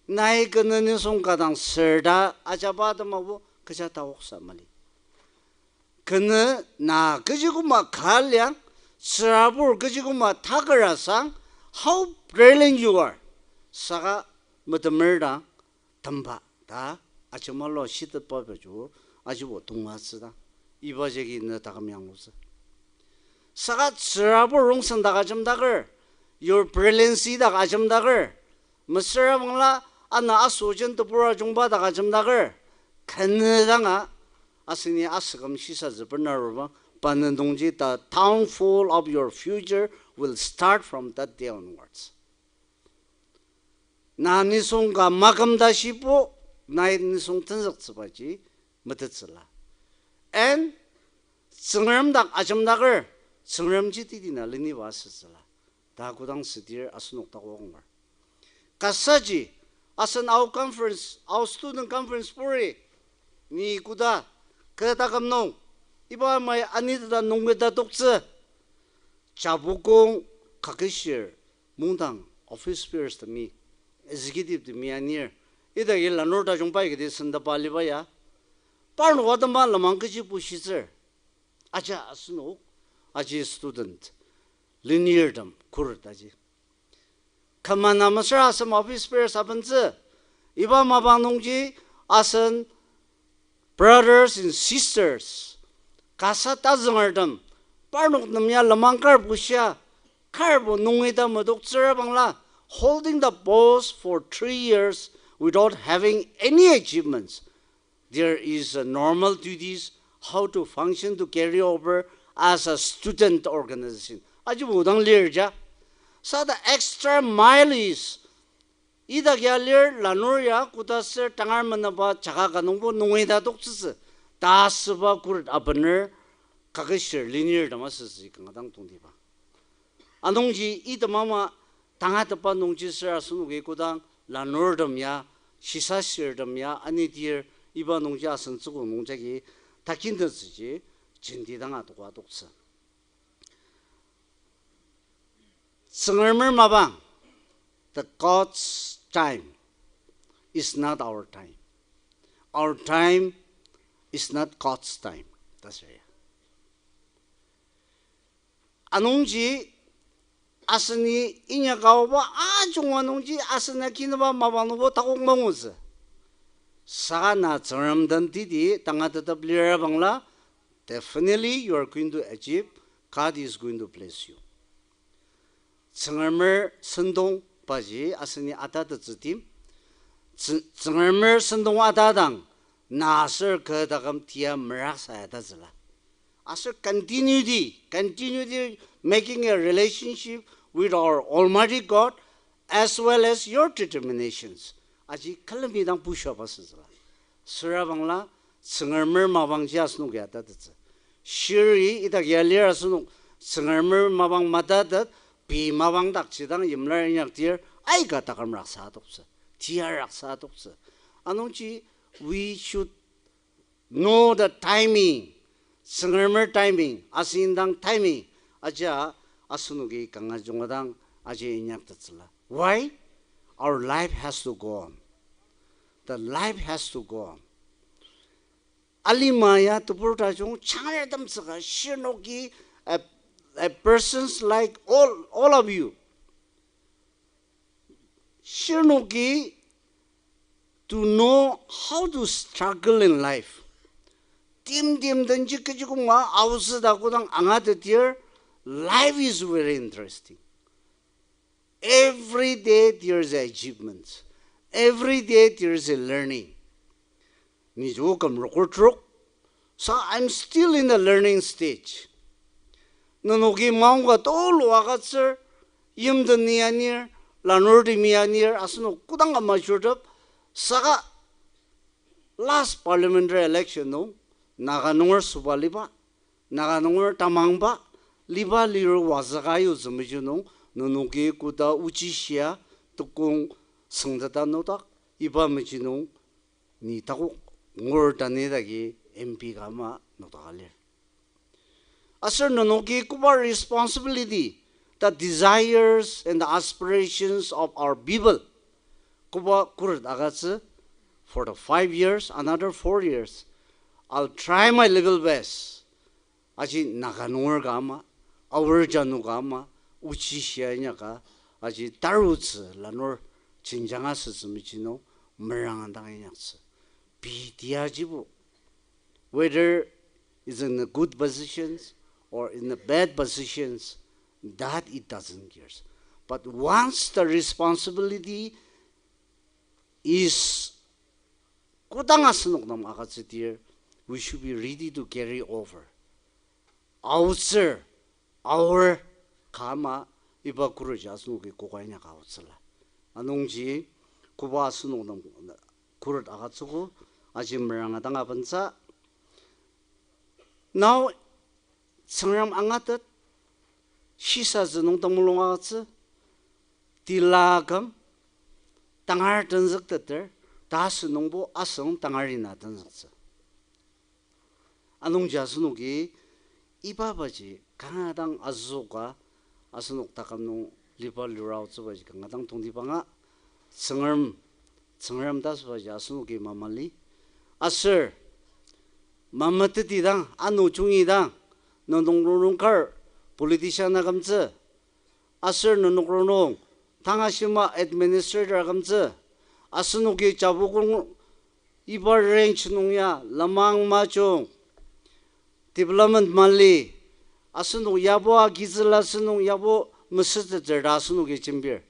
nai kenü nisung ka dang serta ajaba temabo, kecha taoksa mali. Kenü na kechi koma ka liang, tsürabur kechi koma takera sang, how brilliant you are. Saka metemer dang, temba ta ajemalo shitetba paju ajibo tongatsüdang, iba jagi ne taküm yanglutsü. Saka tsürabur rongsen dak ajemdaker, your brilliancy dak ajemdaker, mesüra bangla ana asojen tebur ajungba dak ajemdaker, kenü danga aseni asüküm shisatsü bena aruba, pa ne nungji the downfall of your future will start from that day onwards. Na nisung ka maküm ta shibo, nai nisung tenzüktsübaji metettsüla. And Tsüngrem dak ajemdaker, Tsüngremji teti na leniba asütsüla. ta kodang südir asenok takonger. Kasaji, asen Ao conference, Ao student conference puri, ni koda, kü taküm nung, iba amai aniteta nungmeta toktsü, Japukong kakishir mungdang office bearers temi, executive temi anir, idaki lanur tajung pai kati sendaba liba ya, parnok atema lenmang kechi bushitsür. Aja asenok, aji student, lenirtem khuret aji. Kümana mesüra asem office bearers abentsü, iba mapang nungji asen brothers and sisters, kasa tazüngertem, parnok nem ya lenmang kar bushia, karbo nungi ta medoktsüra bangla, holding the post for three years without having any achievements. There is a normal duties how to function to carry over as a student organization. Ajibo dang lir ja. Sa the extra mile is, idak ya lir lanur ya koda ser tangar menaba jaka ka nungbo nungi ta toktsütsü. Ta asüba khuret abener kakishir lenirtem asütsü kanga dang tongtibang. Anungji item ama tangatetba nungji süra asenoki kodang lanurtem ya, shisashirtem ya anidir iba nungji asen tsükong nungjagi takinetsüji jenti dang adoka adoktsü. Tsüngremer mapang, the God's time is not our time. Our time is not God's time. Ta sür ya. Anungji aseni inyaka aoba ajunga nungji asena kinüba mapang nungbo takok mangutsü. Saka na Tsüngrem den teti tangatetep lira bangla, definitely you are going to achieve, God is going to bless you. Tsüngremer sentong paji aseni atatettsü tim. Tsü-, Tsüngremer sentong atadang, na aser kü taküm tia meraksa atatsüla. Aser continuity, continuity making a relationship with our Almighty God as well as your determinations. Aji külemi dang pushua asütsüla. Süra bangla, Tsüngremer mapangji asenoki atatettsü. Shiri idak ya lir asenok, Tsüngremer mapang matatet, pei mapang dakji dang yimlar inyakdir, aika taküm raksa adoktsü, tia raksa adoktsü. Anungji, we should know the timing. Tsüngremer timing, asen indang timing. Aja asenoki kanga junga dang aji inyaktettsüla. Why? Our life has to go on. The life has to go on. Alima ya tebur tajung changratemtsüka shirnoki, a, a persons like all, all of you. Shirnoki to know how to struggle in life. Tim tim denji kechi koma aotsü ta kodang angatetir, life is very interesting. Every day there is achievements. Every day there is a learning. Ni joko küm rokotrok. So I'm still in the learning stage. Nenoki maongka tulu agütsür, yimdeni anir, lanurtemi anir, asenok kodang ka maturtep, saka last parliamentary election nung, Naga nunger süba liba, Naga nunger tamangba, liba liru wazüka yutsü meji nung, nenoki koda ochishia, tekong süngteta nüdak, iba meji nung, ni takok ngur tanü dagi M P ka ama nokdaka lir. Aser nenoki koba responsibility, the desires and the aspirations of our people, koba khuret agütsü for the five years, another four years, I'll try my level best. Aji Naga nunger ka ama, Aor janu ka ama, ochishia inyaka, aji tarutsü lanur jenjang asütsü meji nung, meranga dang inyaktsü. Pei tiajibo, whether it's in a good positions or in a bad positions, that it doesn't cares. But once the responsibility is kodang asenok nem agütsüdir, we should be ready to carry over. Aotsür, aor, ka ama, iba khuretji asenoki koka inyaka aotsüla. Anungji, koba asenok nem khuret agütsüogo, aji meranga dang abentsü. Now, Tsüngrem angatet, shisatsü nung temulung agütsü, tila aküm, tangar tenzükteter, ta asünungbo asüng tangar ina tenzüktsü. Anungji asenoki iba baji kanga dang azüka asenok taküm nung liba liraotsübaji kanga dang tongtibanga Tsüngrem, Tsüngrem ta asübaji asenoki mamali. Aser mametetidang, ano jungidang, nenok rongnung kar politician akümtsü, aser nenok rongnung tanga shima administrator akümtsü, asenoki Japukong iba range nung ya lenmang majung, development mali, asenok yabo agitsüla asenok yabo mesüteter ta asenoki jembir.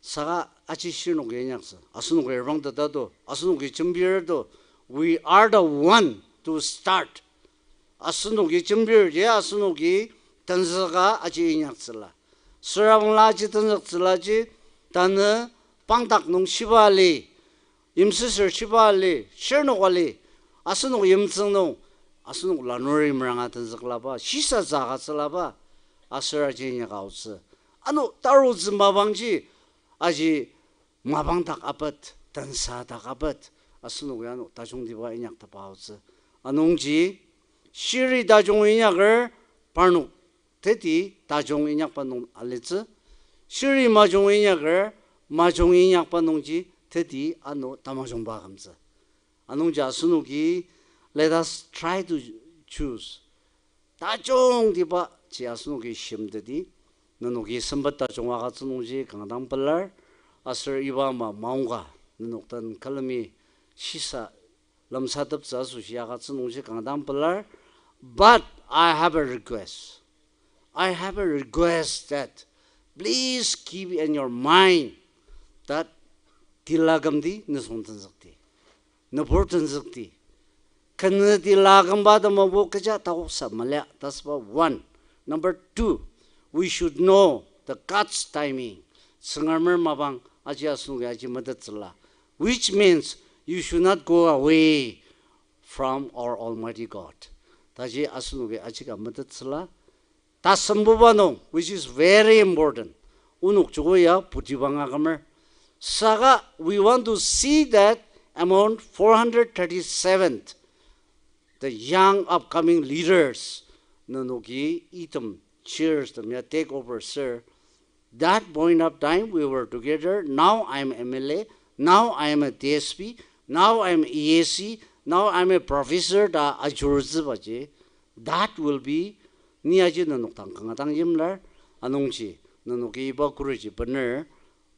Saka aji shirnoki inyaktsü, asenoki reprangteta to, asenoki jembir to, we are the one to start. Asenoki jembir ji asenoki tenzüka aji inyaktsüla. Süra bangla aji tenzüktsüla ji, tanü pangdak nung shiba ali, yimsüsür shiba ali, shirnoka ali, asenok yimtsüng nung, asenok lanuri meranga tenzüklaba, shisatsü agütsülaba, aser aji inyaka aotsü. Ano tarutsü mapangji, aji mapang dak apet, tensa dak apet, asenok ya ano tajungtiba inyaktepba aotsü. Anungji, shiri tajung inyaker, parnok teti tajung inyakba nung alitsü. Shiri majung inyaker, majung inyakba nungji teti ano tamajungba akümtsü. Anungji asenoki, let us try to choose tajungtiba ji asenoki shimteti. Nenoki sempet tajung agütsü nungji kanga dang pelar. Aser iba ama maongka nenok den külemi shisa lemsateptsü asoshi agütsü nungji kanga dang pelar. But I have a request. I have a request that please keep in your mind that tila akümdi nisung tenzükti, nübur tenzükti. Kenü tila akümba temabo kecha takoksa mali ta asüba one. Number two, we should know the God's timing. Tsüngremer mapang aji asenoki aji metettsüla, which means you should not go away from our Almighty God. Taji asenoki ajika metettsüla. Tasembuba nung, which is very important. Onok joko ya putibang akümer. Saka, we want to see that among four hundred thirty-seven, the young upcoming leaders, nenoki item chairs tem ya take over, sir. That point of time, we were together. Now I'm M L A. Now I'm a D S P. Now I'm E A C. Now I'm a professor ta ajurutsübaji. That will be, ni aji nenok dang kanga dang yimlar, anungji nenoki iba kuriji bener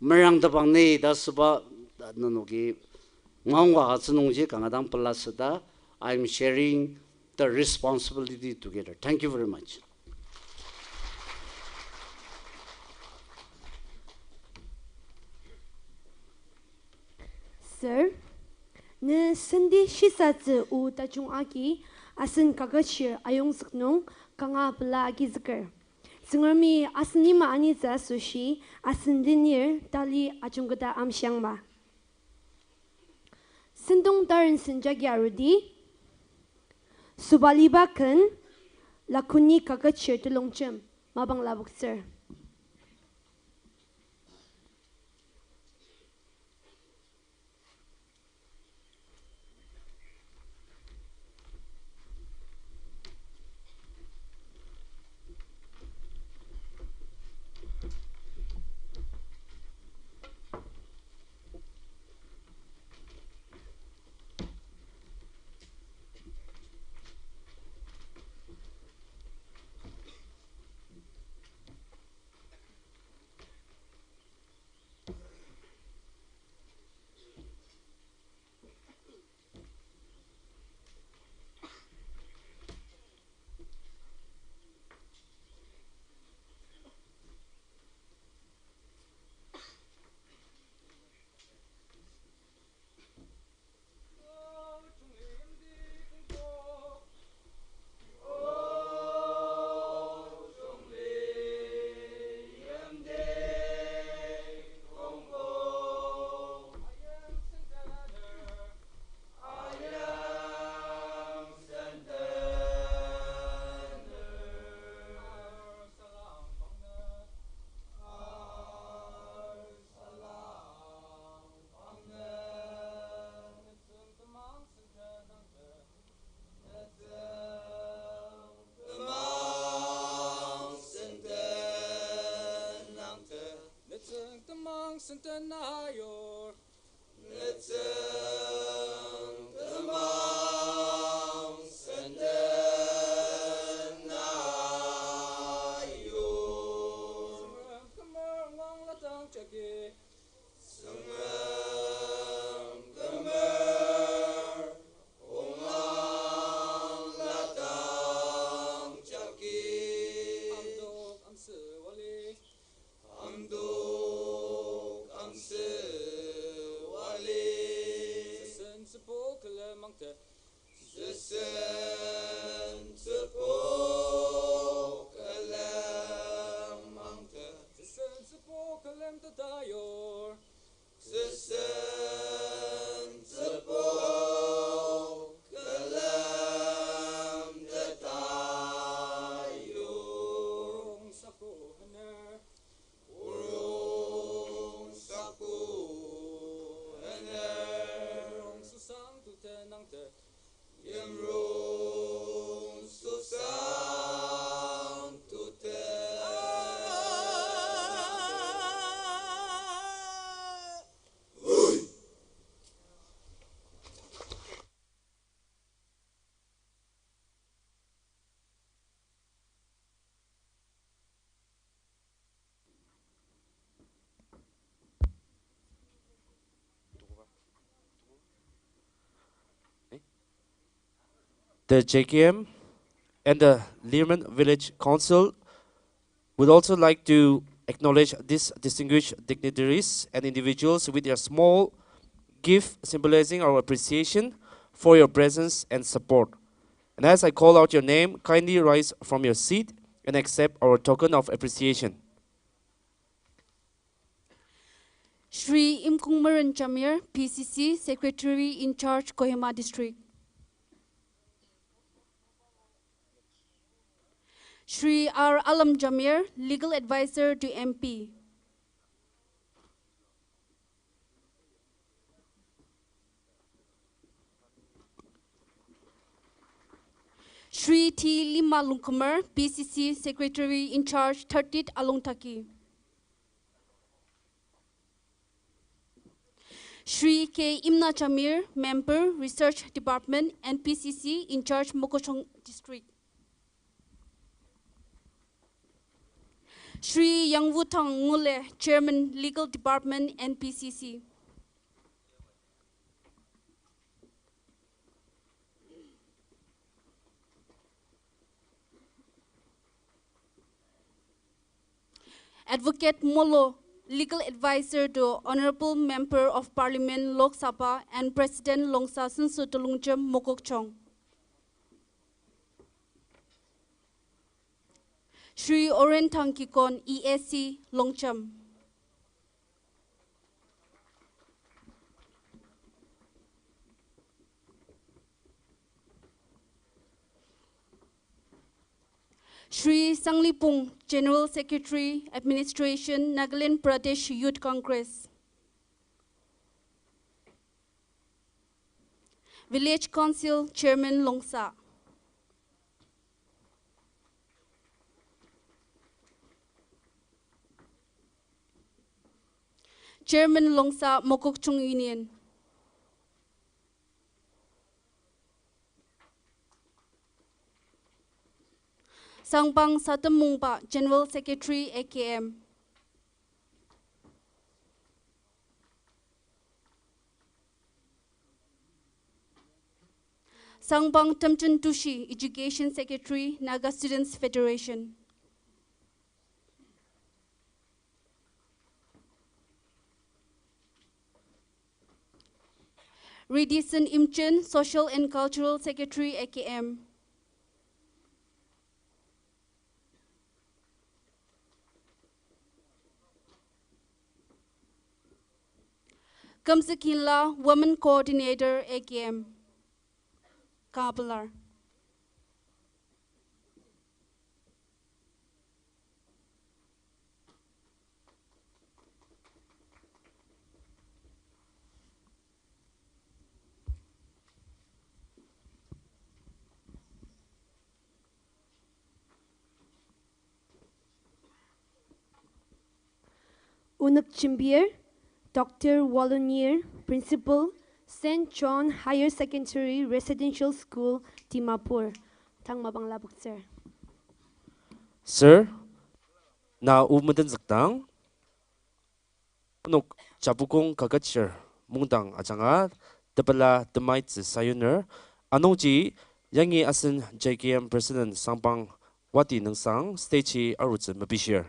merangtepang ni ta asüba, nenoki ngaongka atsü nungji kanga dang pela süta, I'm sharing the responsibility together. Thank you very much. Sir, ne sendi shisatsü o tajung agi asen kaketshir ayongzük nung kanga pela agizüker. Tsüngremi asen lima anitsü asoshi asen lenir tali ajungketa amshiangma. Sentong tarensen jagi arudi, sobaliba ken, Lakoni kaketshir telongjem mapang lapoktsür. Senden ayur. Netsüng temang senden ayur. Süngrem kümer ongwang ladang jagi. Süngrem kümer ongwang ladang jagi. Amdok amsü wali. Amdok amsü wali. Sesen tsübo külemangtet. Sesen tsübo külemangtet. Sesen tsübo külemtet ayur. Sesen tsübo külemtet ayur. Rong saku hener. Rong saku hener. Rong susang tutenangtet. Yimrong susang tute. The J K M and the Lirmen Village Council would also like to acknowledge these distinguished dignitaries and individuals with their small gift, symbolizing our appreciation for your presence and support. And as I call out your name, kindly rise from your seat and accept our token of appreciation. Shri Imkongmeren Jamir, P C C Secretary in Charge, Kohima District. Shri R Alam Jamir, Legal Advisor to M P. Shri T Lima Longkumer, P C C Secretary in Charge, Thirtieth Alongtaki. Shri K Imna Jamir, Member, Research Department, N P C C, in charge, Mokokchung District. Shri Yangwutang Ngule, Chairman, Legal Department, N P C C. Advocate Molo, Legal Advisor to Honorable Member of Parliament, Lok Sabha, and President, Longsa Senso Telongjem, Mokokchung. Shri Orentang Kikon, E A C, Longjem. Shri Sanglipong, General Secretary, Administration, Nagaland Pradesh Youth Congress. Village Council Chairman Longsa. Chairman Longsa Mokokchung Union. Sangpang Satem Mungba, General Secretary, A K M. Sangpang Temjen Tushi, Education Secretary, Naga Students Federation. Redison Imchen, Social and Cultural Secretary, A K M. Kümzükila, Women Coordinator, A K M, Kapelar. Onük jembir, Doctor Walunir, Principal, Saint John Higher Secondary Residential School, Dimapur, tang mapang lapoktsür. Sir, na o medenzükdang, onok Japukong Kaketshir Mungdang ajanga tepela temaitsü sayuner, anungji yangi asen J K M President Sangpang Wati nüngsang stage arutsü mepishir.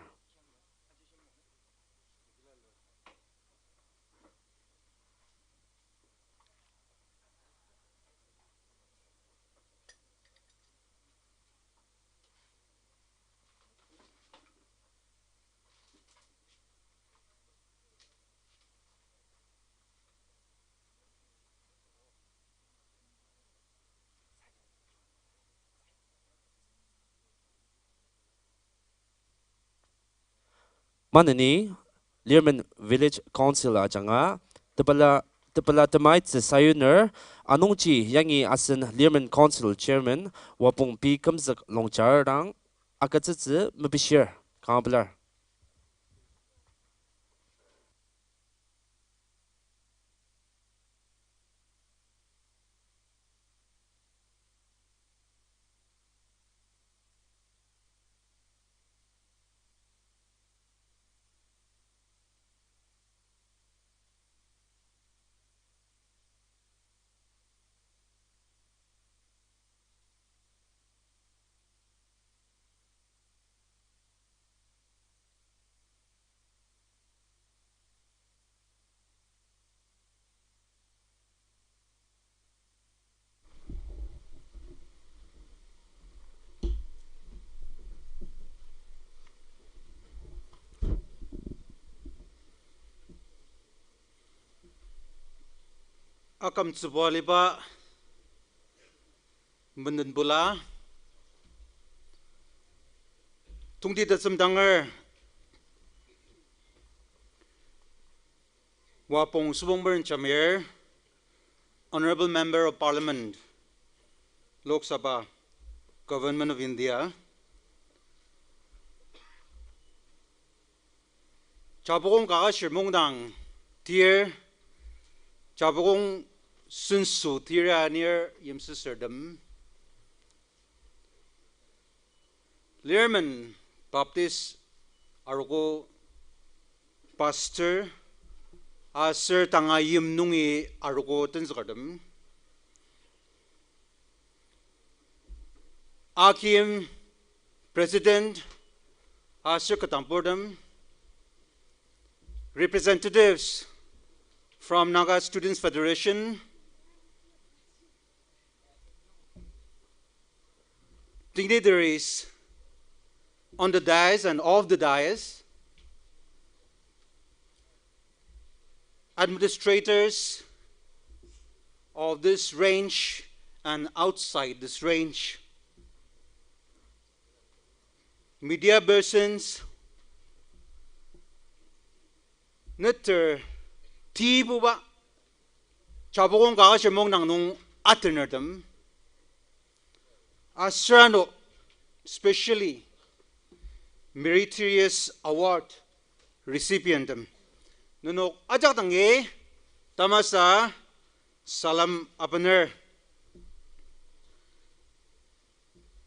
Maneni, Lirmen Village Council ajanga tepela, tepela temaitsü sayuner, anungji yangi asen Lirmen Council Chairman Wapong P Kümzük Longchar dang agütsütsü mepishir, kanga pelar. Akümtsüba aliba menden bula, tongti tetsümdanger, Wapong Subongmeren Jamir, Honourable Member of Parliament, Lok Sabha, Government of India. Japukong Kaketshir Mungdang tir, Japukong senso tir anir yimsüsürtem, Lirmen Baptist arogo pastor, aser tanga yim nungi arogo tenzükertem, akim president aser ketdangburtem, representatives from Naga Students' Federation, dignitaries on the dais and off the dais, administrators of this range and outside this range, media persons, neter tibuba Japukong Kaketshir Mungdang nung atenertem, aser ano specially meritorious award recipienttem, nenok ajak dangi tamasa salem abener.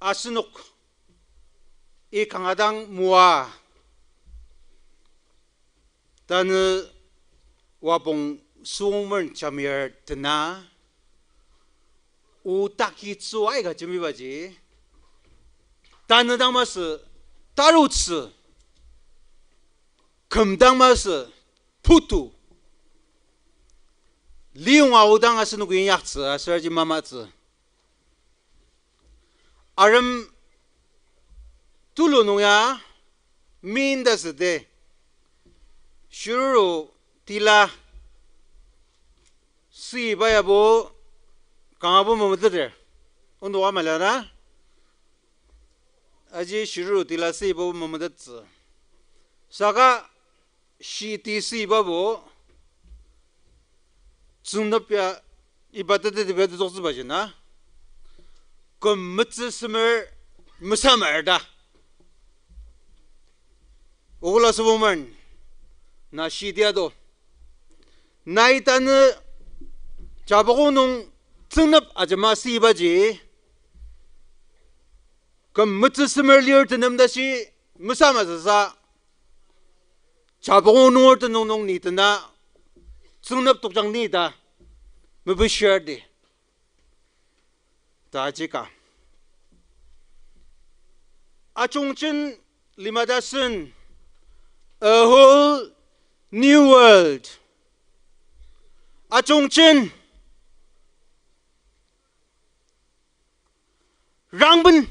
Asenok i kanga dang moa, tanü Wapong Subongmeren Jamir tena, o takitsü aika jembibaji, tanü dang masü tarutsü, küm dang masü putu, liyonga aodang asenok inyaktsü aser aji mamatsü. Arem tulu nung ya minda süde, shiruru tila süiba yabo kangabo memeteter. Onok ama la na? Aji shiruru tila süiba memetettsü. Saka shiti süibabo tsüngnep ya iba tetezüba tetoktsübaji na, küm metsü semer mesamer ta. Ola Subongmeren, na shiti ado. Nai tanü Japukong nung tsüngnep ajema süibaji, küm metsü semer lir tenem tashi mesama sasa, Japukong nunger tenüng nung ni tena tsüngnep tokjang ni ta mepishirdi. Tajika. Ajungjen lima tasen, a whole new world. Ajungjen rangben,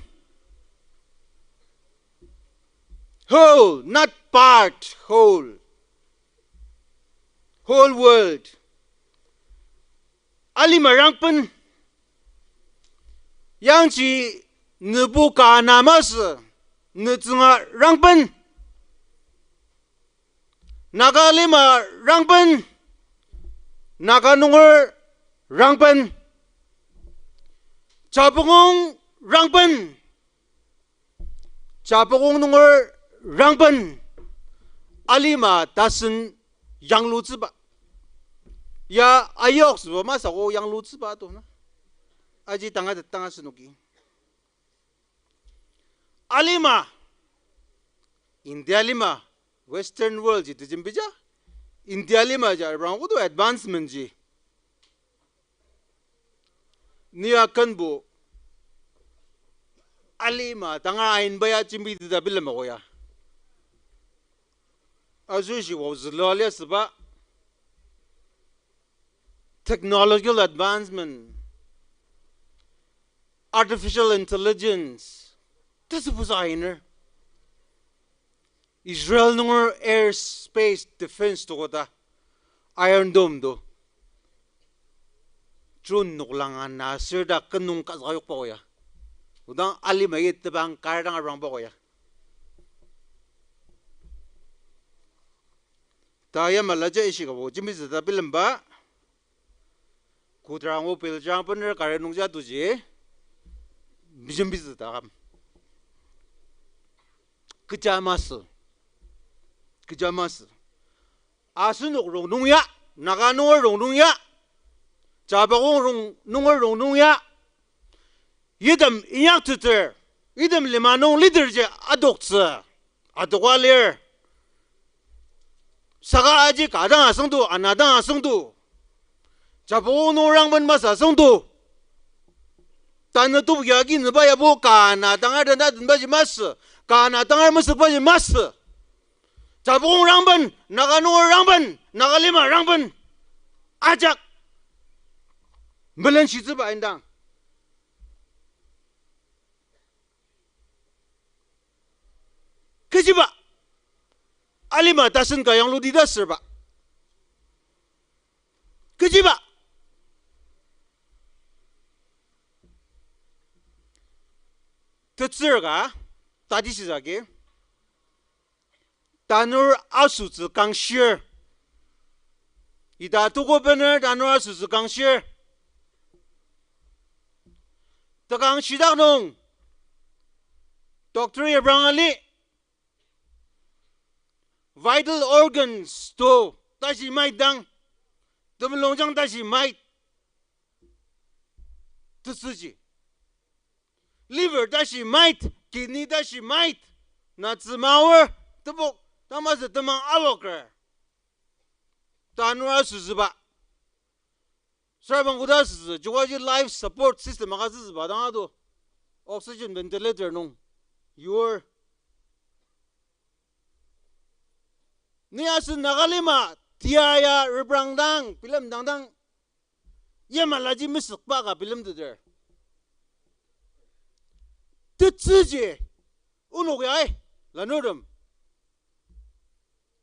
whole, not part, whole. Whole world. Alima rangben. Yangji nübu ka na masü, nütsünga rangben. Naga lima rangben. Naga nunger rangben. Japukong rangben. Japukong nunger rangben. Alima tasen yanglutsüba. Ya ayoksüba masü ko yanglutsüba to na. Aji tanga tanga asenoki. Alima, India lima, Western world ji tejembija, India lima ja rang kodo advancement ji. Ni akenbo alima tanga ainba ya jembiteta bilem ako ya. Asoshi wao zülua liasüba technological advancement, artificial intelligence, tesübusa ainer. Israel nunger air space defense toko ta, Iron Dome to. Drone noklang ana aser ta kenung kazüka yokba ko ya. Odang alima yitebang kar dang arangba ko ya. Ta yamalaja ishikabo jembitsü ta bilemba. Kodrang o biljang bener kari nungji atuji, jembitsü ta kam. Kecha masü. Kecha masü. Asenok rongnung ya, Naga nunger rongnung ya, Japukong rong-, nunger rongnung ya, item inyakteter, item lima nung leader ji adoktsü, adoka lir. Saka aji ka dang asüngdo, ana dang asüngdo. Japukong nung rangben masü asüngdo. Tanü tubuki agi nüba yabo ka ana tangar tena tenbaji masü, ka ana tangar mesükbaji masü. Japukong rangben, Naga nunger rangben, Naga lima rangben. Ajak melenshitsüba indang. Kechiba, alima tasen ka yangludi ta sürba. Kechiba. Tetsür ka, tati shizagi. Tanur asütsü kangshir. Ita tuko bener tanur asütsü kangshir. Tekang shidak nung, doctor Abraham ali, vital organs to tashi maitang, temulungjang tashi mait, tetsüji. Liver tashi mait, kidney tashi mait, natsü maor, tebok, tamasü temang aoker. Tanur asütsüba. Sarbang koda asütsü, jikoji life support system agütsütsüba dang ado. Oxygen ventilator nung yur. Ni asen Naga lima, tia ya reprang dang, bilemdang dang, yamalaji mesükba ka bilemteter. Tetsüji, onok ya, eh, lanurtem.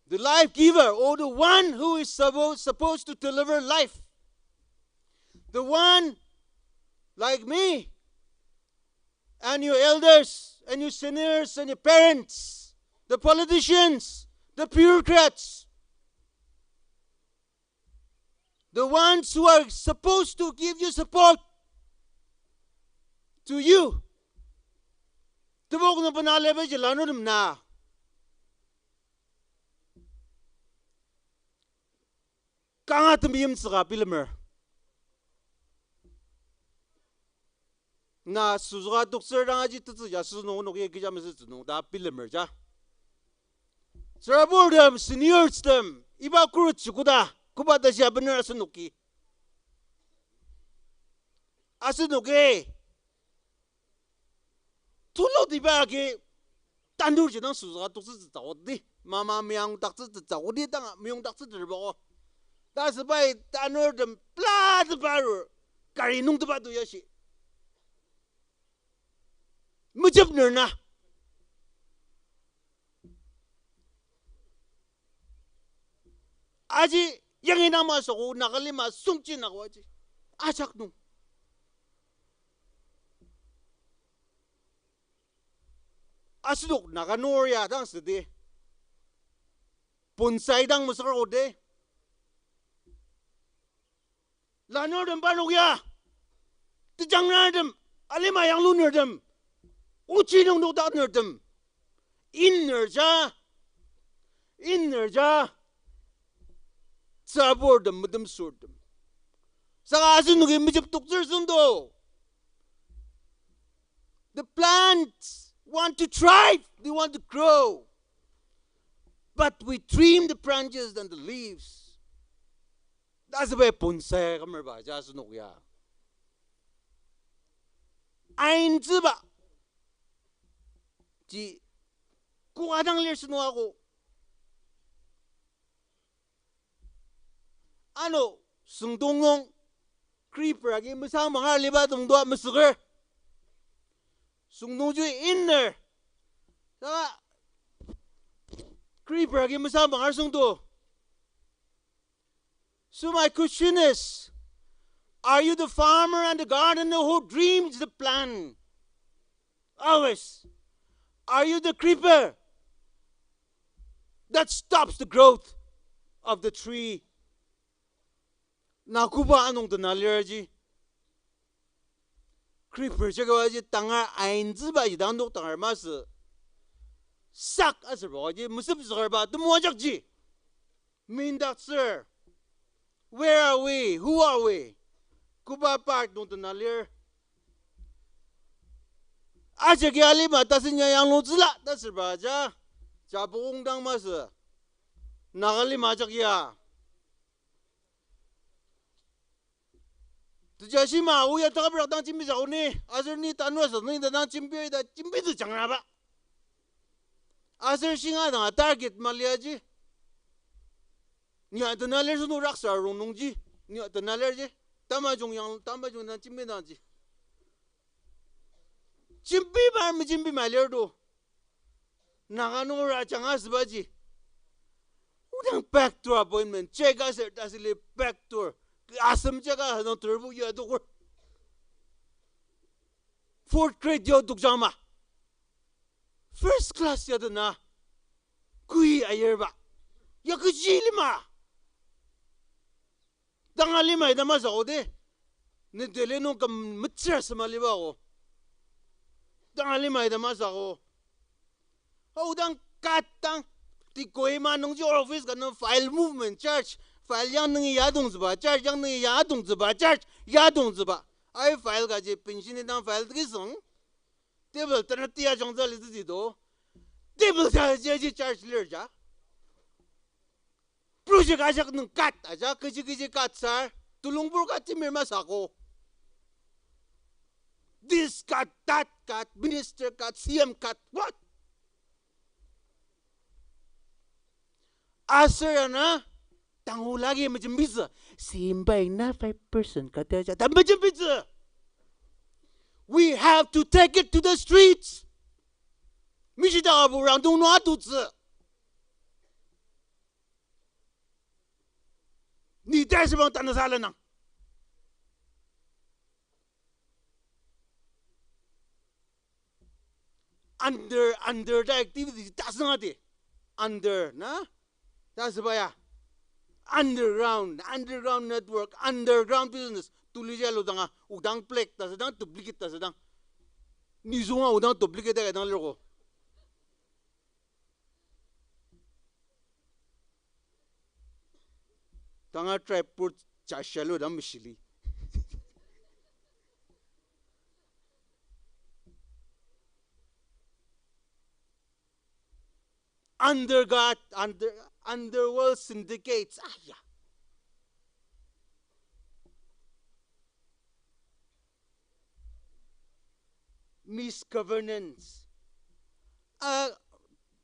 The life giver, or the one who is supposed, supposed to deliver life. The one like me and your elders and your seniors and your parents, the politicians, the bureaucrats, the ones who are supposed to give you support to you. Tebok nung bena lebeji lanurtem na. Kanga temeim tsüka bilemer. Na süzüka toktsür dang aji tetsü ya süzü nung onoki kecha mesütsü nung ta bilemer ja. Tsüraburtem, seniors tem, iba khuret chikuda, koba tashi abener asenoki. Asenoki. Tulutiba agi tanurji dang süzüka toktsütsü tsütsü odi. Mama meyongdaktsütsü tsütsü odi tanga meyongdaktsütsü bako. Ta sübai tanurtem pla tepa arur. Kari nung tepa tu yashi. Mejep ner na. Aji yangi nang masü ko Nagalima sungji nako aji. Ajak nung. Asenok Naga nung ya dang südi. Bonsai dang mesüker odi. Lanurtem parnok ya. Tejangrartem, alima yanglunertem, ochi nung nokdaknertem, inner ja, inner ja, tsüraburtem, metemsürtem. Saka asenoki mejep toktsür süngdo. The plants want to thrive, they want to grow. But we trim the branches and the leaves. Ta sübai bonsai kümerba ja asenok ya. Aintsüba. Ji koa dang lir sünung ako. Ano, süngdong nung, creeper agi mesang mangar liba tongdua mesüker. Süngdong ju inner. Saka, creeper agi mesang mangar süngdo. So my question is, are you the farmer and the gardener who dreams the plan? Always. Are you the creeper that stops the growth of the tree? Na koba anung dena lir ji. Creeper jagi aji tangar aintsüba ji dang nok tangar masü. Sak asüba ji mesüpzükerba temoajakji. Mindaktsür. Where are we? Who are we? Koba part nung dena lir. Ajagi alima tasen ya yanglutsüla ta süba ja. Japukong dang masü. Nagalima ajak ya. Tejashi ma, oya takaprak dang jembitsü ako ni, aser ni tanur asü ni ta dang jembi ta jembitsü jangraba. Aser shinga danga target mali aji. Ni a dena lir süngdong raksa rongnungji, ni a dena lir ji. Tamajung yang, tamajung dang jembi dangji. Jembi ma, mejembi ma lir to. Naga nung ra ajanga asübaji. Odang back door appointment, check aser ta süli back door. Asem check a dang turbo ya dokur. Fourth grade ya dokjang ma. First class ya dena. Kui ayirba. Ya kechi lima. Tanga lima ita masü ako de. Ni Delhi nung küm metsür asema liba ako. Tanga lima ita masü ako. Aodang kat dang, ti Kohima nungji office ka nung file movement charge, file yang nungi yadongtsüba charge, yang nungi yadongtsüba charge, yadongtsüba. Ai file kaji pension idang file teki süng. Table tena tia jangza litsüji to. Table ja, ja, ja charge lir ja. Project ajak nung kat aja, kechi kechi kat sar, tulungbur kat timir masü ako. This cut, that cut, minister cut, C M cut, what? Aser ana, tangula agi mejembitsü, simbai na five percent cut aja, ta mejembitsü. We have to take it to the streets. Mishita abu rangdong nung atutsü. Ni tashi bang tanü sa lenang. Under, under ta activity ta sünga di. Under, na? Ta süba ya. Underground, underground network, underground business. Tuli ja lo danga, odang black ta sedang, duplicate ta sedang. Ni zunga odang duplicate ta dang lirko. Tanga tribe pur chashalu dang meshili. Under God, under, underworld syndicates. Ah, ya. Misgovernance. A,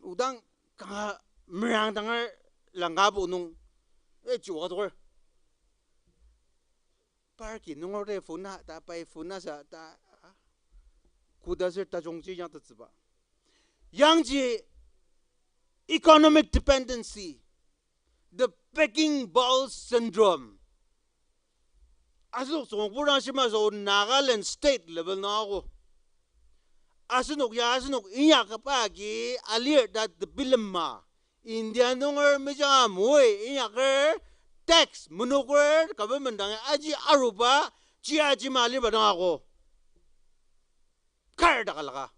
odang kanga merang danger langka bo nung. E, chuwa toker. Parki nunger te phone ta, pai phone sa ta, a, koda ser tajungji yangtettsüba. Yangji economic dependency, the begging bowl syndrome. Asenok tsüngpurang shima so Nagaland state level nung ako. Asenok ya asenok inyakba agi alir ta tebilema. India nunger mejanga moi inyaker tax menoker government dangi aji aruba ji aji ma aliba dang ako. Kar dakalaka.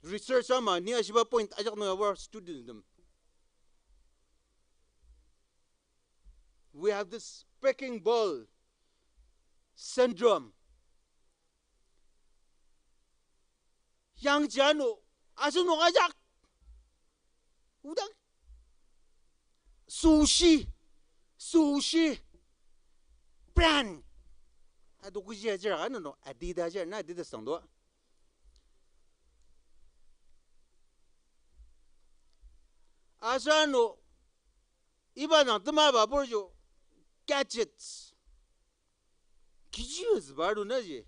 Research ama ni ashiba point ajak nung ya war student tem. We have this begging bowl syndrome. Yangji ano, asenok ajak. Odak. Sushi. Sushi. Brand. Ado kuji ajir, ano no, Adidas ajir, na Adidas tang do. Aser ano, iba dang temaba burju gadgets. Kechi züba ru naji.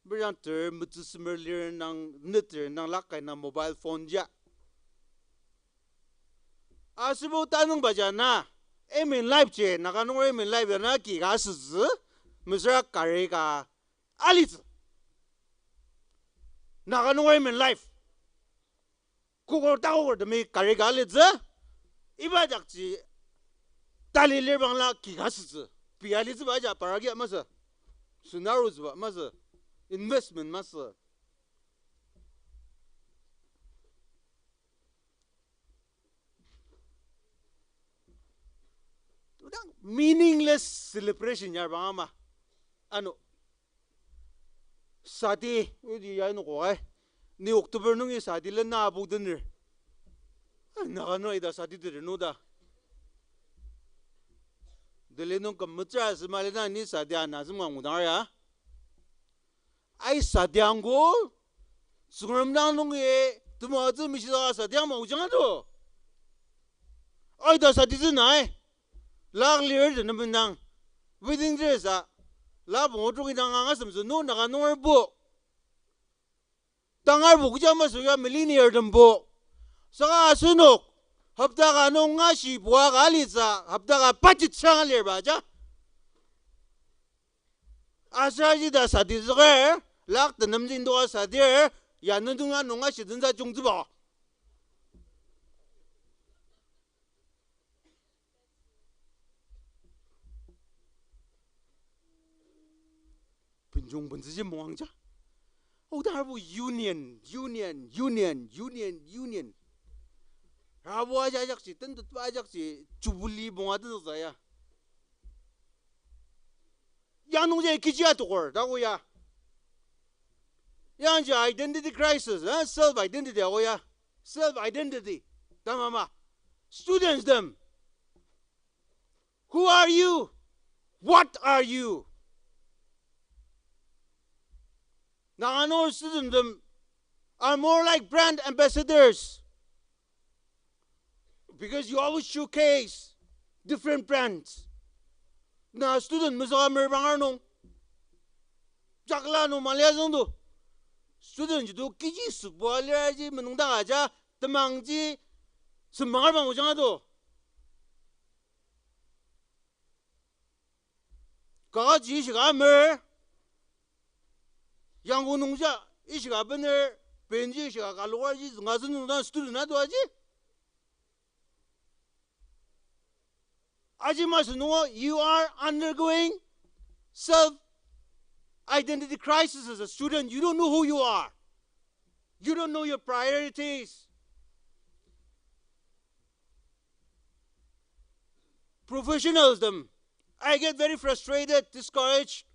Berang ter metsüsemer lir nang, neter nang lakai na mobile phone ja. Asübo tanüngba ja na, aim in life ji, Naga nunger aim in life na ki ka sütsü, mesüra kari ka alitsü. Naga nunger aim in life. Kokor takokortemi kari ka alitsü, iba dakji tali lirbangla ki ka sütsü, pia alitsüba ja paragi masü, sünarutsüba masü, investment masü. Odang meaningless celebration yar bang ama. Ano. Sadi, udi ya ino kokai. Ni October nungi sadi le na abu dener. Ah, Naga nung ida sadi dener nu da. Delhi nung kümetsür asü mali na ni sadi ana asem ka ngudang ya. Ai sadi angko, Tsüngrem dang nungi, temoatsü mishidaka sadi ama ojang ado. Aida saditsü nai, lak lir tenem indang, wedding dress a, la pungu trok indang angasemtsü nu Naga nunger bo. Tangar bo kecha masü ya millionaire tembo. Saka asenok, hopta ka nung ngashi bua ka alitsü, hopta ka budget shang alirba ja. Aser aji ta saditsüker, lak tenemji ndoka sadir, ya nendong ya nunga shitensa jungtsüba. Benjong bentsüji moangja. Oda harbo union, union, union, union, union. Rabo ajakji, tentutba ajakji, jubilee bonga tenzüktsü ya. Yanungji kechi atoker, ta ko ya. Yangji identity crisis, eh, self identity ako ya. Self identity. Tamama. Students tem. Who are you? What are you? Nanga nung student tem are more like brand ambassadors. Because you always showcase different brands. Na student mesüka merbanger nung, jakla nung malia züngdo. Student jido kechi sübua lir aji menungdaka ja temangji semanger bang ojang ado. Kakaji ishika mer, Yangon nungja ishika bener, benji ishika kalokarji zünga zünungdang student ado aji. Aji masü nungo, you are undergoing self identity crisis as a student. You don't know who you are. You don't know your priorities. Professionals them. I get very frustrated, discouraged,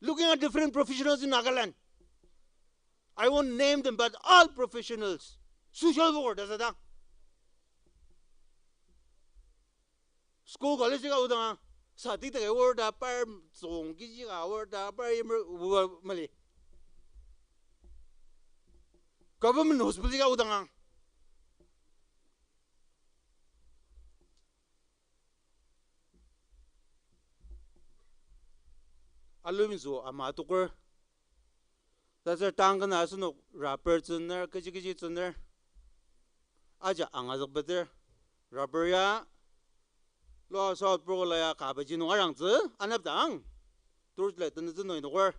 looking at different professionals in Nagaland. I won't name them, but all professionals. Social worker ta sadang. School, college ka odang, sati ta ka order, par zong kiji ka order, par yemer, wa, mali. Government hospital ka odang. Alumizo ama toker. Taser tang kena asenok rubber tsüner, kechi kechi tsüner. Aja angazükbeter. Rubber ya, Lower South Pokla ya kabaji nung arangtsü, anepdang. Torch light tenütsü nung inoker.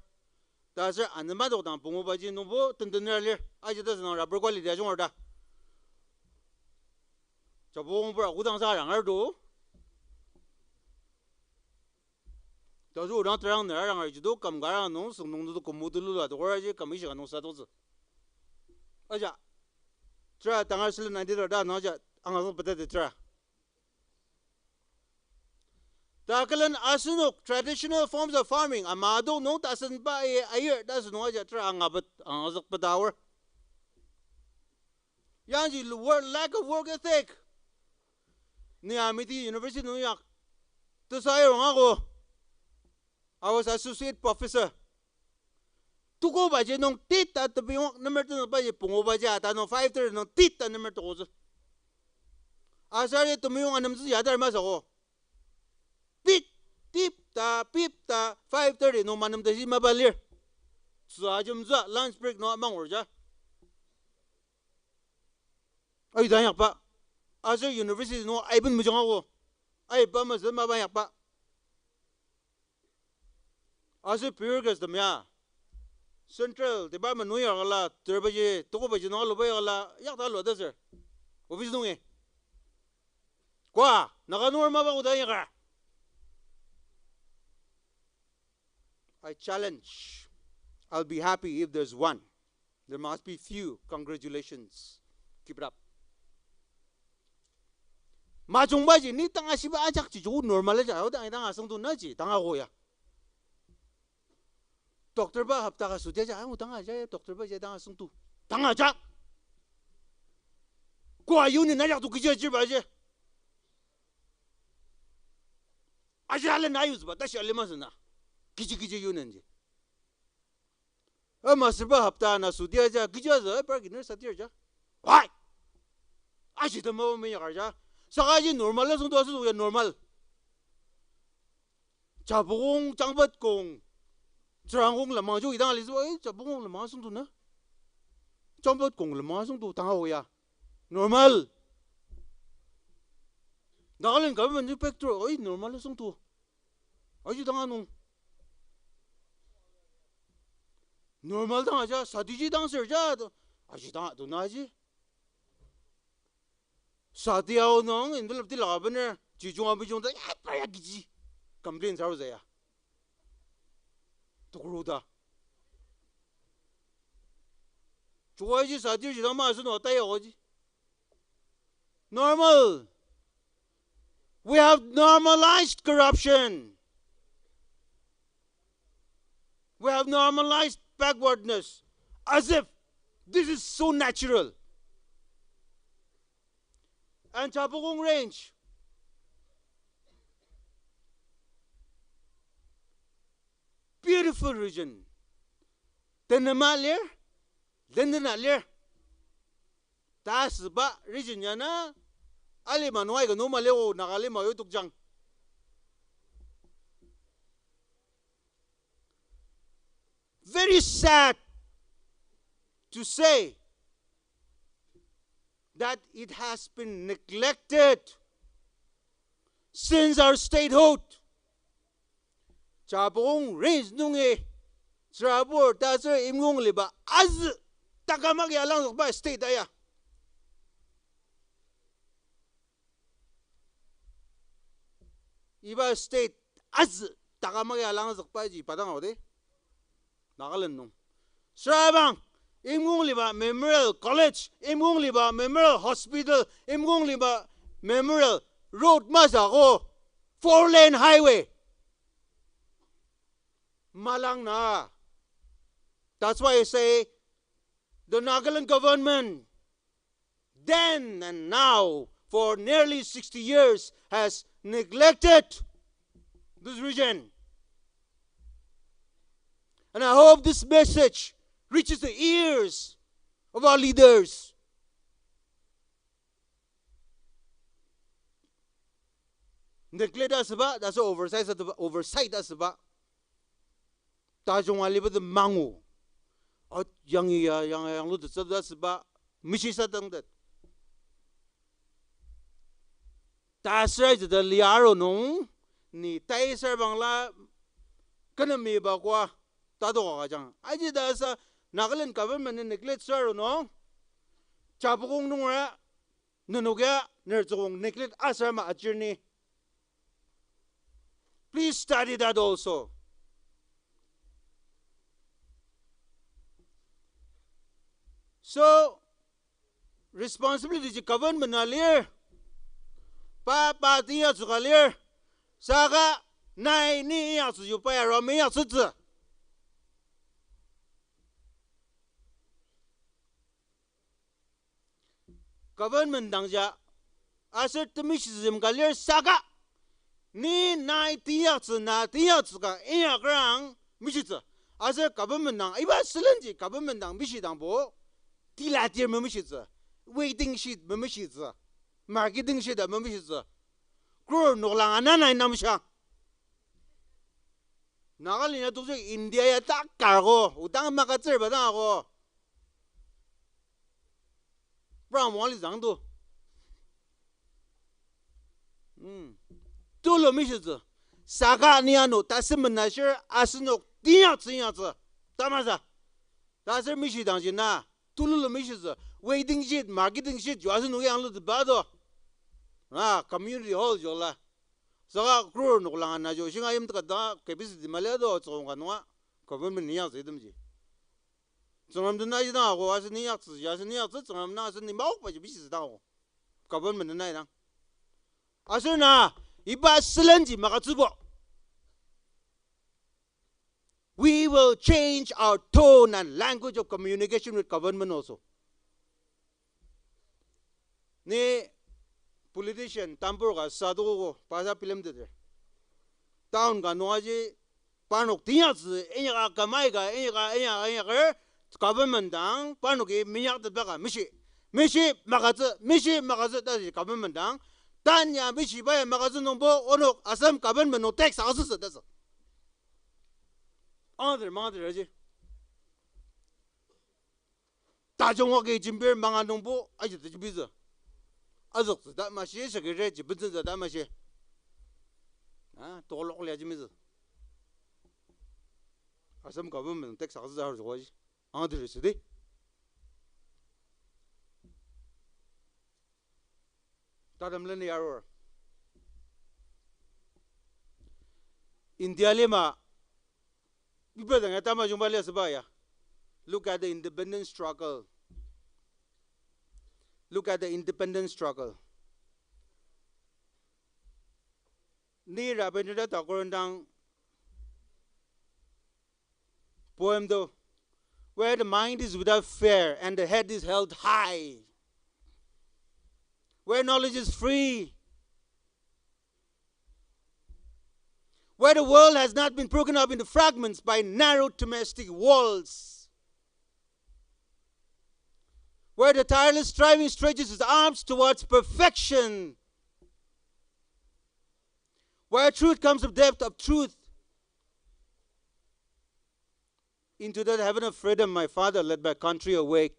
Taser anema dokdang pungubaji nungbo tentener lir. Aji tasünung rubber quality ajungar ta. Japukongpur akudang sa arangar do. Tazu odang terang nera arangar jido kam ka arang nung süngnung do kümbu tulu la tokor aji kam ishika nung sa toktsü. Aja. Tera tangar sülen nai didar ta nung aja angazükbetete tera. Ta külen asenok traditional forms of farming, ama adok nung tasenba ayi, ayir ta asünung aja tera angabet, angazükbeta aor. Yangji lu-, work, lack of work ethic. Ni Amity University nung yak. Tesayur ngago. I was associate professor. Tuko baji nung tit ta tebiyong number ten baji pungu baji ata nung five thirty nung tit ta number tokotsü. Asari tebiyong anemtsü yadar masako. Tit, tip ta, pip ta, five thirty nung manem ta shi mapa lir. Tsü ajemtsü lunch break nung mangur ja. Ayu ta inyakba. Aser university nung aiben mejang ako. Aiba masü mapa inyakba. Aser bureaucrats tem ya. Central Department nung yakala, terbaji, tokobaji nung aluba yakala, yakta alu ta sir. Office nungi. Kwa, Naga nunger mapa koda inyaka. I challenge. I'll be happy if there's one. There must be few. Congratulations. Keep it up. Majungbaji, ni tanga shiba ajak ji ju normal aja, aodang idang asüngtu naji, tanga koya. Doctor ba hapta ka sudi aja, aodang aja, doctor ba ja dang asüngtu. Tanga ja. Kwa union ajak tu kiji ajir ba aja. Aji alen ayutsüba, tashi alima sena. Kiji kiji union ji. Ama sürba hapta na sudi aja, kiji aza, eh, park iner satir ja. Why? Aji tama o menya karja. Saka aji normal asüngtu asüngtu ya normal. Japukong, Jangpetkong, Tsürangkong lemang jo idang alisüba, eh, Japukong lemang asüngtu na. Jangpetkong lemang asüngtu tanga oya. Normal. Nagaland government inspector, oi, normal asüngtu. Aji tanga nung. Normal tanga ja, sadiji tang sir ja, aji tanga tu na ji. Sadi ao nung, envelope tila ka bener, jijung abijung ta, ya, pa ya kiji. Complain saru zaya. Tukuru ta. Chuwa ji sadi ji dang ma asüno ta ya oji. Normal. We have normalized corruption. We have normalized backwardness. As if this is so natural. And Japukong Range, beautiful region. Tenema lir, lendena lir. Ta asüba region ya na, alima nung aika numa lio Naga lima yutokjang. Very sad to say that it has been neglected since our statehood. Japukong Range nungi, tsürabur ta tsür imkong liba azü, takam agi alangzükba state aya. Iba state azü takam agi alangzükba ji padang aote. Nagaland nung. Sürabang, imkong liba Memorial College, imkong liba Memorial Hospital, imkong liba Memorial Road masako. Four lane highway. Malang na. That's why I say the Nagaland government, then and now, for nearly sixty years, has neglected this region. And I hope this message reaches the ears of our leaders. Neglect asüba, ta sür oversight asüba, oversight asüba. Tajung aliba ta mangu. Ot yangi ya, yang, yanglutettsü ta asüba, mishisatangtet. Ta sür aji ta lia aru nung, ni tai sür bangla, kena miba kwa, tatok agajang. Aji ta sa, Nagaland government ni neglect sür aru nung, Japukong nungera, nenok ya, nertsükong neglect asür ama ajir ni. Please study that also. So, responsibility ji government na lir. Pa, pa, ti ya tsüka lir. Saka, nai, ni ya tsü, yu pa ya ram ya tsü tsü. Government dangja, aser temishizem ka lir saka, ni nai teyaktsü, na teyaktsü ka inyakrang mishitsü. Aser government dang, iba sülenji government dang mishidangbo, tila tir memishitsü, waiting shed memishitsü, marketing shed memishitsü. Crore noklang ana nai namsha. Nagaland ya tokji India ya takarko, odang makatsürba dang ako. Brown wali zangdo. Hmm. Tulu mishitsü. Saka ni ano, tasemena shir, asenok, tinyaktsü, tinyaktsü. Tamasa. Taser mishidangji na, tululu mishitsü. Waiting shed, marketing shed, jua asenok yanglutetba do. Ah, community hall jola. Saka crore noklang ana jo, shinga yimteka dang capacity mali ado, tsükong ka nunga, government ni yaktsü itemji. Tsüngrem den aji dang ako, asen ni yaktsü, asen ni yaktsü, Tsüngrem dang asen ni maokba ji bishi dang ako. Government den aji dang. Aser na, iba sülenji makatsübo. We will change our tone and language of communication with government also. Ni politician tambur ka sa tokogo, pa sa bilemteter. Town ka nungaji parnok tinyaktsü, inyaka kamai ka, inyaka, inyaka, inyaker, government dang, parnoki minyaktetba ka, mishi. Mishi makatsü, mishi makatsü, taji government dang. Tanya mishi baya makatsü nungbo, onok Assam government nung tax asütsü, tasü. Angater, mangater aji. Tajung agi jembir manga nungbo aji tajibitsü. Azüktsü ta mashi, shakire jibentsütsü ta mashi. Ah, tolok lia jimitsü. Assam government tax asütsü har joko aji. Angater südi. Tatem leni arur. India lima, iba dang ya tamajungba lia süba ya. Look at the independence struggle. Look at the independence struggle. Ni Rabindranath Tagore dang poem do, where the mind is without fear and the head is held high, where knowledge is free, where the world has not been broken up into fragments by narrow domestic walls, where the tireless striving stretches its arms towards perfection, where truth comes from depth of truth, into that heaven of freedom, my father led my country awake.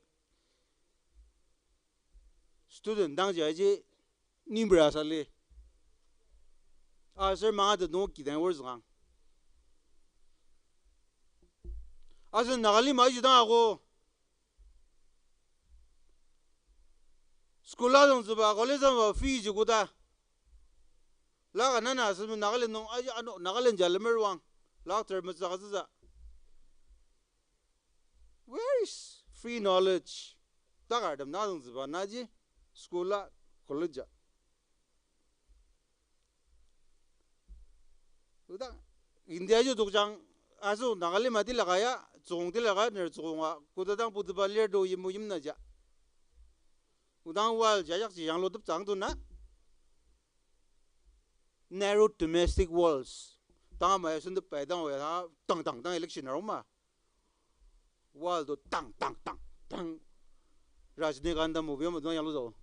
Student dangji aji nimra sali. Aser manga de no kidang wor zang. Aser Nagalima aji dang ako. School adong züba, college adong züba, fee ji koda. Laka nana asem Nagaland nung aji ano Nagaland ja lemer wang. Lak ter metsü ka züza. Where is free knowledge? Takar dem na adong züba naji school a college a. India ji tokjang, aser Nagalima tilaka ya, tsükong tilaka, ner tsykonga, koda dang putepa lir to yimu yimnaja. Odang wall jajakji yangluteptsüang to na. Narrow domestic walls. Tanga maya sentep pai dang oya, tang, tang, tang election aroma. Wall to tang, tang, tang, tang. Rajnikanta movie ama dang yanglu zao.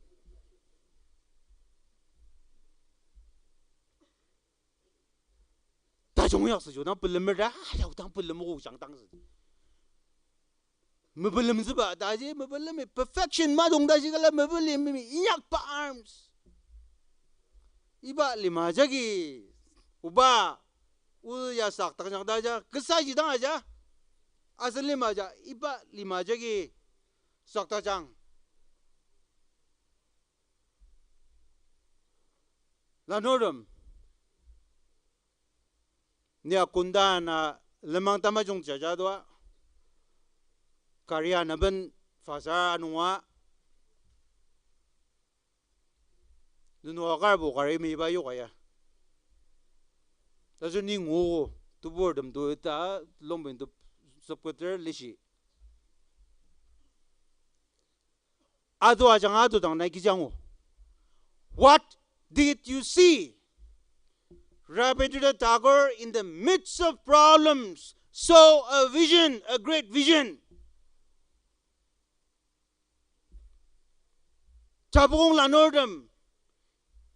Tajung yak süju dang pelemer ta, ayau dang pelem ogo jang dang sü. Mepelemtsüba taji, mepelemi perfection madong taji kala mepelemi inyakba arms. Iba lima jagi, oba, o ya sak takjang taja, kasa ji dang aja. Asen lima ja, iba lima jagi sak takjang. Lanurtem. Ni akunda na lenmang tamajung jaja tua. Kari anaben fasar anunga. Nunu akarbo kari meiba yoka ya. Taser ni ngu teburtem to ita longbin to sepketer lishi. Ado ajanga ado dang nai kechi angu. What did you see? Rabindranath Tagore, in the midst of problems, saw a vision, a great vision. Japukong lanurtem,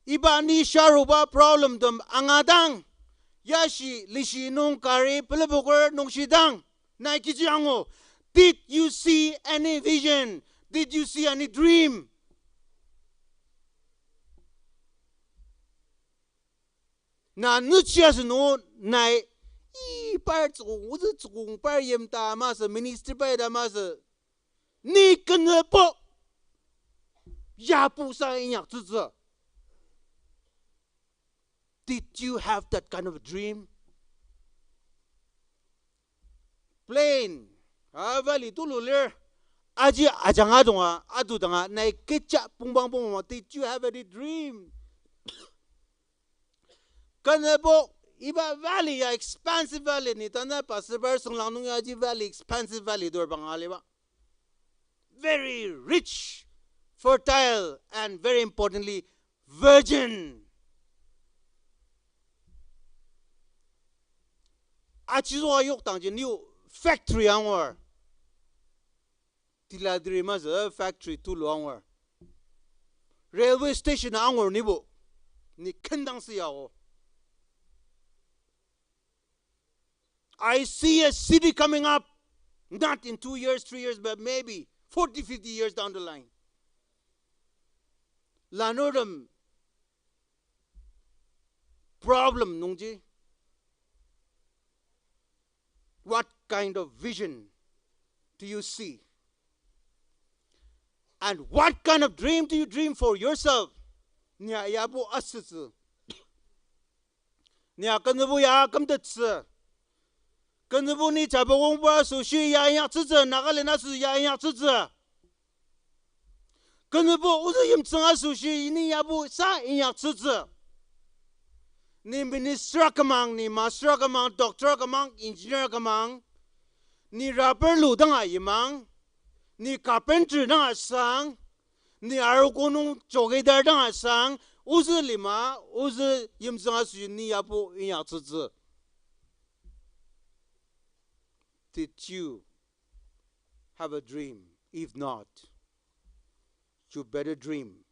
iba ni sharuba problemtem angadang, yashi lishi nung kari pelepoker nungshidang, nai kechi angu. Did you see any vision? Did you see any dream? Na nüchi asü nung nai, i par tsükong, ozü tsükong par yimta masü, minister pai ta masü. Ni kenübo yapusa inyaktsütsü. Did you have that kind of a dream? Plane, a valley tulu lir. Aji ajanga donga, adu danga, nai kecha pungbang pungbang, did you have any dream? Kenübo, iba valley ya expensive valley ni, tanü pastor par sünglang nung ya aji valley expensive valley dur bang aliba. Very rich, fertile, and very importantly, virgin. Achizo ayok dangji new factory angur. Tiladri masü factory tulu angur. Railway station angur nibo. Ni kendang si yao. I see a city coming up, not in two years, three years, but maybe forty, fifty years down the line. Lanurtem problem nungji, what kind of vision do you see? And what kind of dream do you dream for yourself? Ni ya yabo asütsü. Ni ya kenübo ya kümtettsü. Kenübo ni Japukongba asoshi ya inyaktsütsü, Nagaland asoshi ya inyaktsütsü. Kenübo ozü yimtsüng asoshi ni yabo sa inyaktsütsü. Ni minister akümang, ni master akümang, doctor akümang, engineer akümang, ni rubber lu danga yimang, ni carpenter danga sang, ni arogo nung chowkidar danga sang, ozü lima, ozü yimtsüng asoshi ni yabo inyaktsütsü. Did you have a dream? If not, you better dream.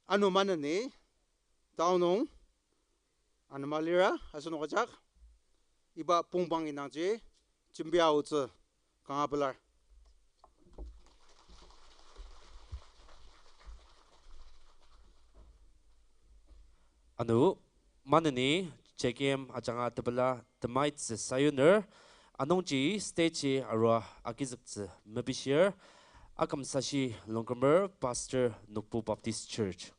Ano maneni, taonung, anema lira, asenok ajak, iba pungbang indangji, jembia aotsü, kanga pelar. Ano, maneni, J K M ajanga tepela temaitsü sayuner, anungji stage arua agizüktsü mepishir, akümsashi longkümer Pastor Nokpu Baptist Church.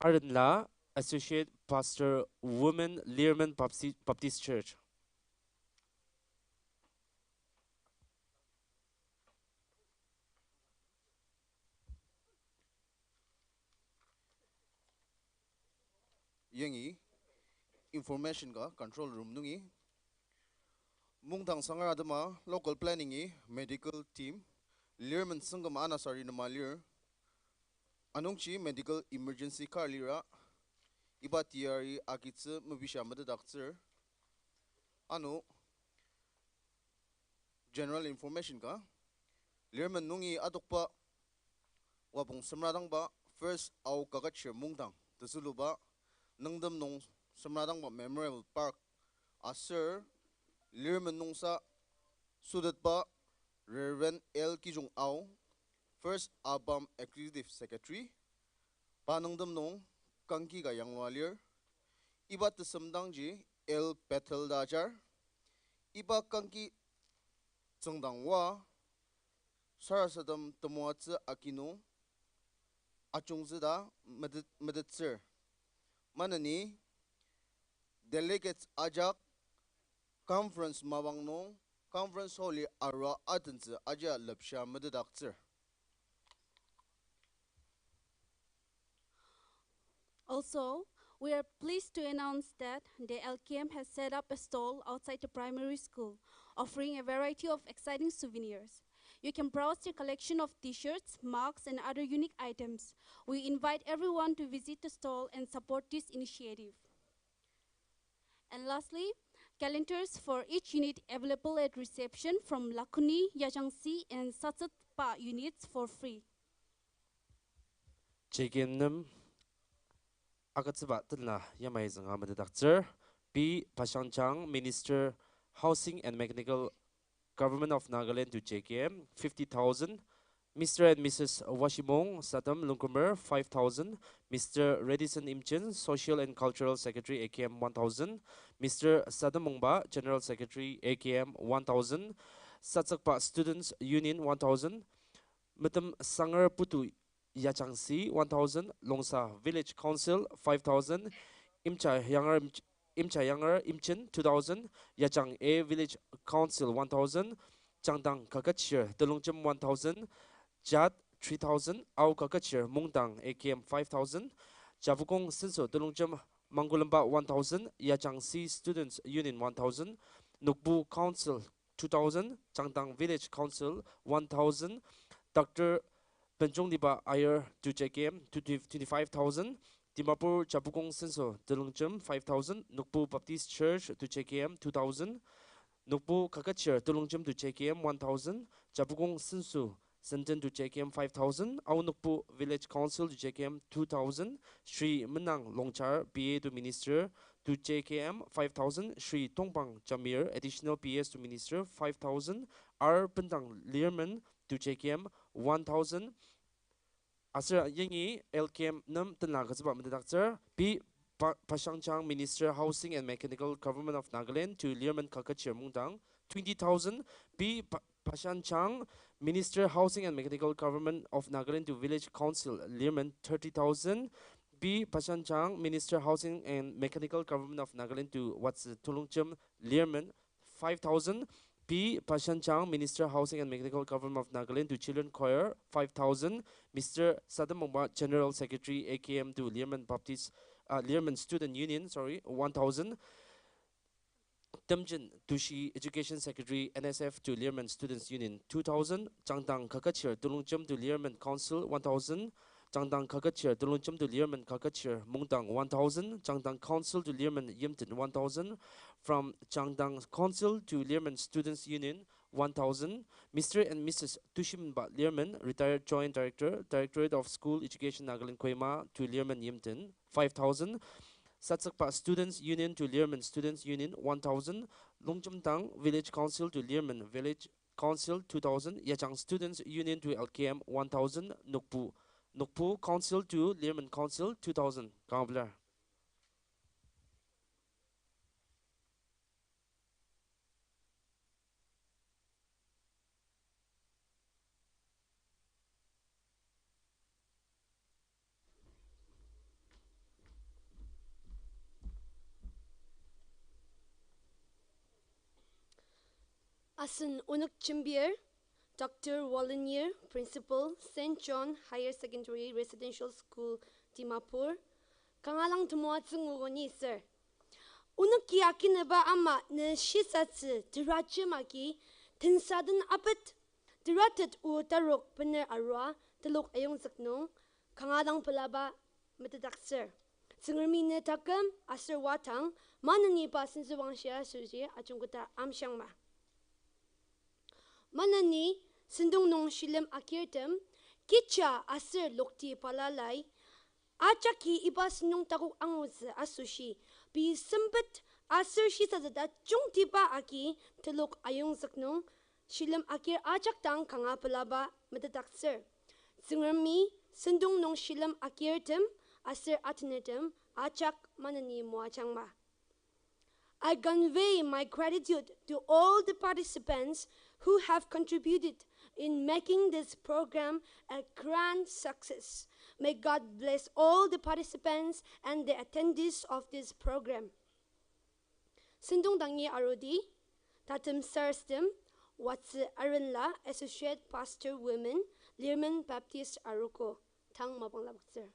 Arenla, Associate Pastor, Women, Lirmen Bapti-, Baptist Church. Yangi information ka control room nungi, Mungdang sangar atema local planning-i medical team, Lirmen sengküm anasari nema lir, anungji medical emergency kar lira, iba teyari agitsü mepishia metetdaktsür. Ano general information ka, Lirmen nungi adokba wapong semradangba First Ao Kaketshir Mungdang tezüluba, Nüngtem nung semradangba Memorial Park aser Lirmen nungsa sütetba Reverend L Kijung Ao, First ABAM Executive Secretary, pa Nüngtem nung kangki ka yanglua lir. Iba tesemdangji El Bethel ta ajar. Iba kangki tsüngdang oa sarasadem temoatsü aki nung ajungtsü ta metet-, metettsür. Maneni delegates ajak conference mapang nung conference hall-i arua atentsü ajia lepshia metetdaktsür. Also, we are pleased to announce that the L K M has set up a stall outside the primary school, offering a variety of exciting souvenirs. You can browse their collection of T-shirts, mugs, and other unique items. We invite everyone to visit the stall and support this initiative. And lastly, calendars for each unit available at reception from Lakuni, Yajangsi, and Satsatpa units for free. J K M nem agütsüba tenla yamai zünga metetdaktsür. P Bashangchang, Minister, Housing and Mechanical Government of Nagaland to J K M, fifty thousand. Mister and Missus Washimong Sadam Lungkumer, five thousand. Mister Redison Imchen, Social and Cultural Secretary, A K M, one thousand. Mister Sadam Mongba, General Secretary, A K M, one thousand. Satsakba Students Union, one thousand. Metem Sanger Putu Yachangsi, one thousand. Longsa Village Council, five thousand. Imcha Yanger Imch-, Imcha Yanger Imchen, two thousand. Yachang A Village Council, one thousand. Changdang Kaketshir Telongjem, one thousand. Jat, three thousand. Ao Kaketshir Mungdang, A K M, five thousand. Chabukong Senso Telongjem Mangkulemba, one thousand. Yachangsi Students Union, one thousand. Nokpu Council, two thousand. Changdang Village Council, one thousand. Doctor Benjong Liba Ayer to J K M, twenty, twenty-five thousand. Dimapur Chabukong Senso Telongjem, five thousand. Nokpu Baptist Church to J K M, two thousand. Nokpu Kaketshir Telongjem to J K M, one thousand. Chabukong Senso Senden to J K M, five thousand. Ao Nokpu Village Council to J K M, two thousand. Shri Menang Longchar B A to Minister to J K M, five thousand. Shri Tongpang Jamir Additional P S to Minister, five thousand. R Bendang Lirmen to J K M, one thousand. Aser yangi L K M nem tenla agütsüba metetdaktsür. P Pa-, Pashangchang, Minister, Housing and Mechanical Government of Nagaland to Lirmen Kaketshir Mungdang, twenty thousand. P Pa-, Pashangchang, Minister, Housing and Mechanical Government of Nagaland to Village Council Lirmen, thirty thousand. P Pashangchang, Minister, Housing and Mechanical Government of Nagaland to Watsü Telongjem Lirmen, five thousand. P Pashangchang, Minister, Housing and Mechanical Government of Nagaland to Children Choir, five thousand. Mister Sadam Mongba, General Secretary, A K M to Lirmen Baptist, uh, Lirmen Student Union, sorry, one thousand. Temjen Tushi, Education Secretary, N S F to Lirmen Students Union, two thousand. Changdang Kaketshir Telongjem to Lirmen Council, one thousand. Changdang Kaketshir Telongjem to Lirmen Kaketshir Mungdang, one thousand. Changdang Council to Lirmen Yimten, one thousand. From Changdang Council to Lirmen Students Union, one thousand. Mister and Missus Tushimenba Lirmen, Retired Joint Director, Directorate of School Education, Nagaland, Kohima, to Lirmen Yimten, five thousand. Satsakba Students Union to Lirmen Students Union, one thousand. Longjemdang Village Council to Lirmen Village Council, two thousand. Yachang Students Union to L K M, one thousand. Nokpu, Nokpu Council to Lirmen Council, two thousand. Kanga pelar. Asen onük jembir, Doctor Wallenir, Principal, Saint John Higher Secondary Residential School, Dimapur, kanga dang temoatsü nguogo ni sür. Onük ya kinüba ama ne shisatsü terajem agi, tensa den apet, teratet o tarok bener arua, telok ayongzük nung, kanga dang pelaba metetdaktsür. Tsüngremi ne taküm aser wadang, maneni pa sentsüwangshia asoshi ajungketa amshiangma. Maneni sentong nung shilem agirtem, kecha aser lokti balalai, ajaki iba sentong takok angutsü asoshi, pei sempet aser shisatsü tajungtiba agi telok ayongzük nung, shilem agir ajak dang kanga pelaba metetdaktsür. Tsüngremi sentong nung shilem agirtem aser atenertem ajak maneni moajangma. I convey my gratitude to all the participants who have contributed in making this program a grand success. May God bless all the participants and the attendees of this program. Sentong dangi arudi, tatem sarasadem, Watsü Arenla, Associate Pastor Women, Lirmen Baptist Arogo, tang mapang lapoktsür.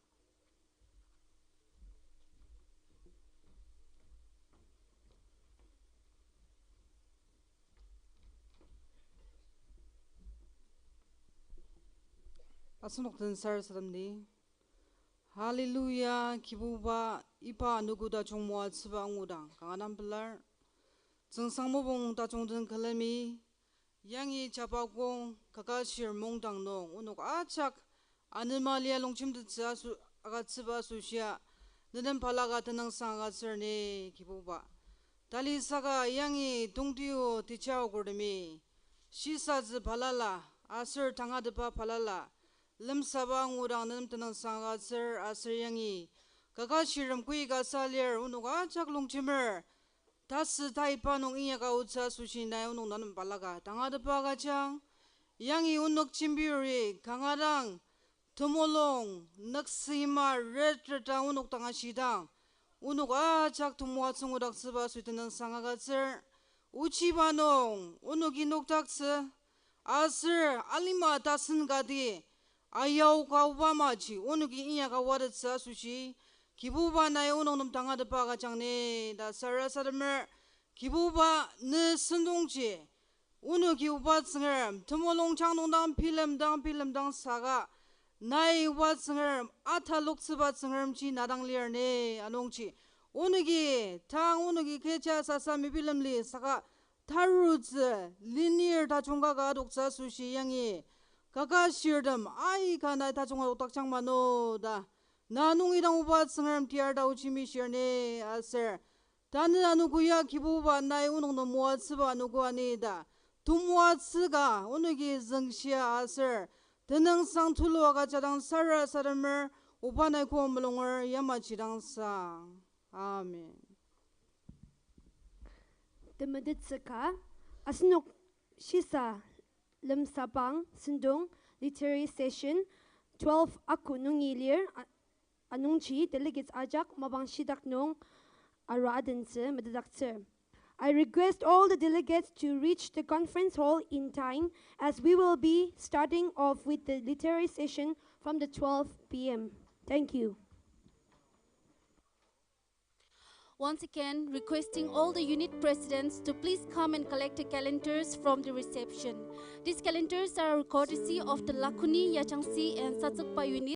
Asenok den sarasademdi. Hallelujah, Kibuba, iba anogo tajung moatsüba angudang kanga dang pelar. Tsüngsang mopung tajung den külemi, yangi jabaku kaketshir mungdang nung onok ajak anema lia longjemtettsü aso-, agütsüba asoshia, nenem balaka tenüngsang agütsür ni Kibuba. Tali saka yangi tongtio tejaokurtemi, shisatsü balala, aser tangatetba balala, lemsaba angudang nenem tenüngsang agütsür aser yangi kaketshirtem koika sa lir onok ajak longjemer, tasü taiba nung inyaka aotsü asoshi nai onok nenem balaka tangatetba agüjang. Yangi onok jembiri kanga dang temulung nüksüima retreta onok dang ashidang, onok ajak temoatsü ngudaktsüba asoshi tenüngsang agütsür. Ochiba nung onoki nokdaktsü, aser alima tasen kati ayao ka oba maji onoki inyaka aotettsü asoshi, Kibuba nai onok nem tangatetba agüjang ni ta sarasademer. Kibuba ne sentongji, onoki oba Tsüngrem, temulung jang nung dang, bilem dang, bilem dang saka, nai oba Tsüngrem, ataloktsüba Tsüngremji na dang lir ni anungji, onoki, tang onoki kecha sasa mebilemli saka, tarutsü, lenir tajung kaka adoktsü asoshi yangi kaketshirtem aika nai tajung adokdakjang mano ta, na nungi dang oba Tsüngrem tiar ta ochi mishir ni aser, tanü anogo ya Kibuba nai onok nem moatsüba anogo ani ta, temoatsü ka onoki züngshia aser, tenüngsang tulu agüjadang sarasademer, oba nai kü mulunger yamaji dang sang. Amen. Temetettsü ka, asenok shisa lemsapang sentong literary session twelve aku nungi lir, a-, anungji delegates ajak mapang shidak nung arua adentsü metetdaktsür. I request all the delegates to reach the conference hall in time, as we will be starting off with the literary session from the twelve p.m. Thank you. Once again, requesting all the unit presidents to please come and collect the calendars from the reception. These calendars are courtesy of the Lakuni, Yachangsi, and Satsükba unit.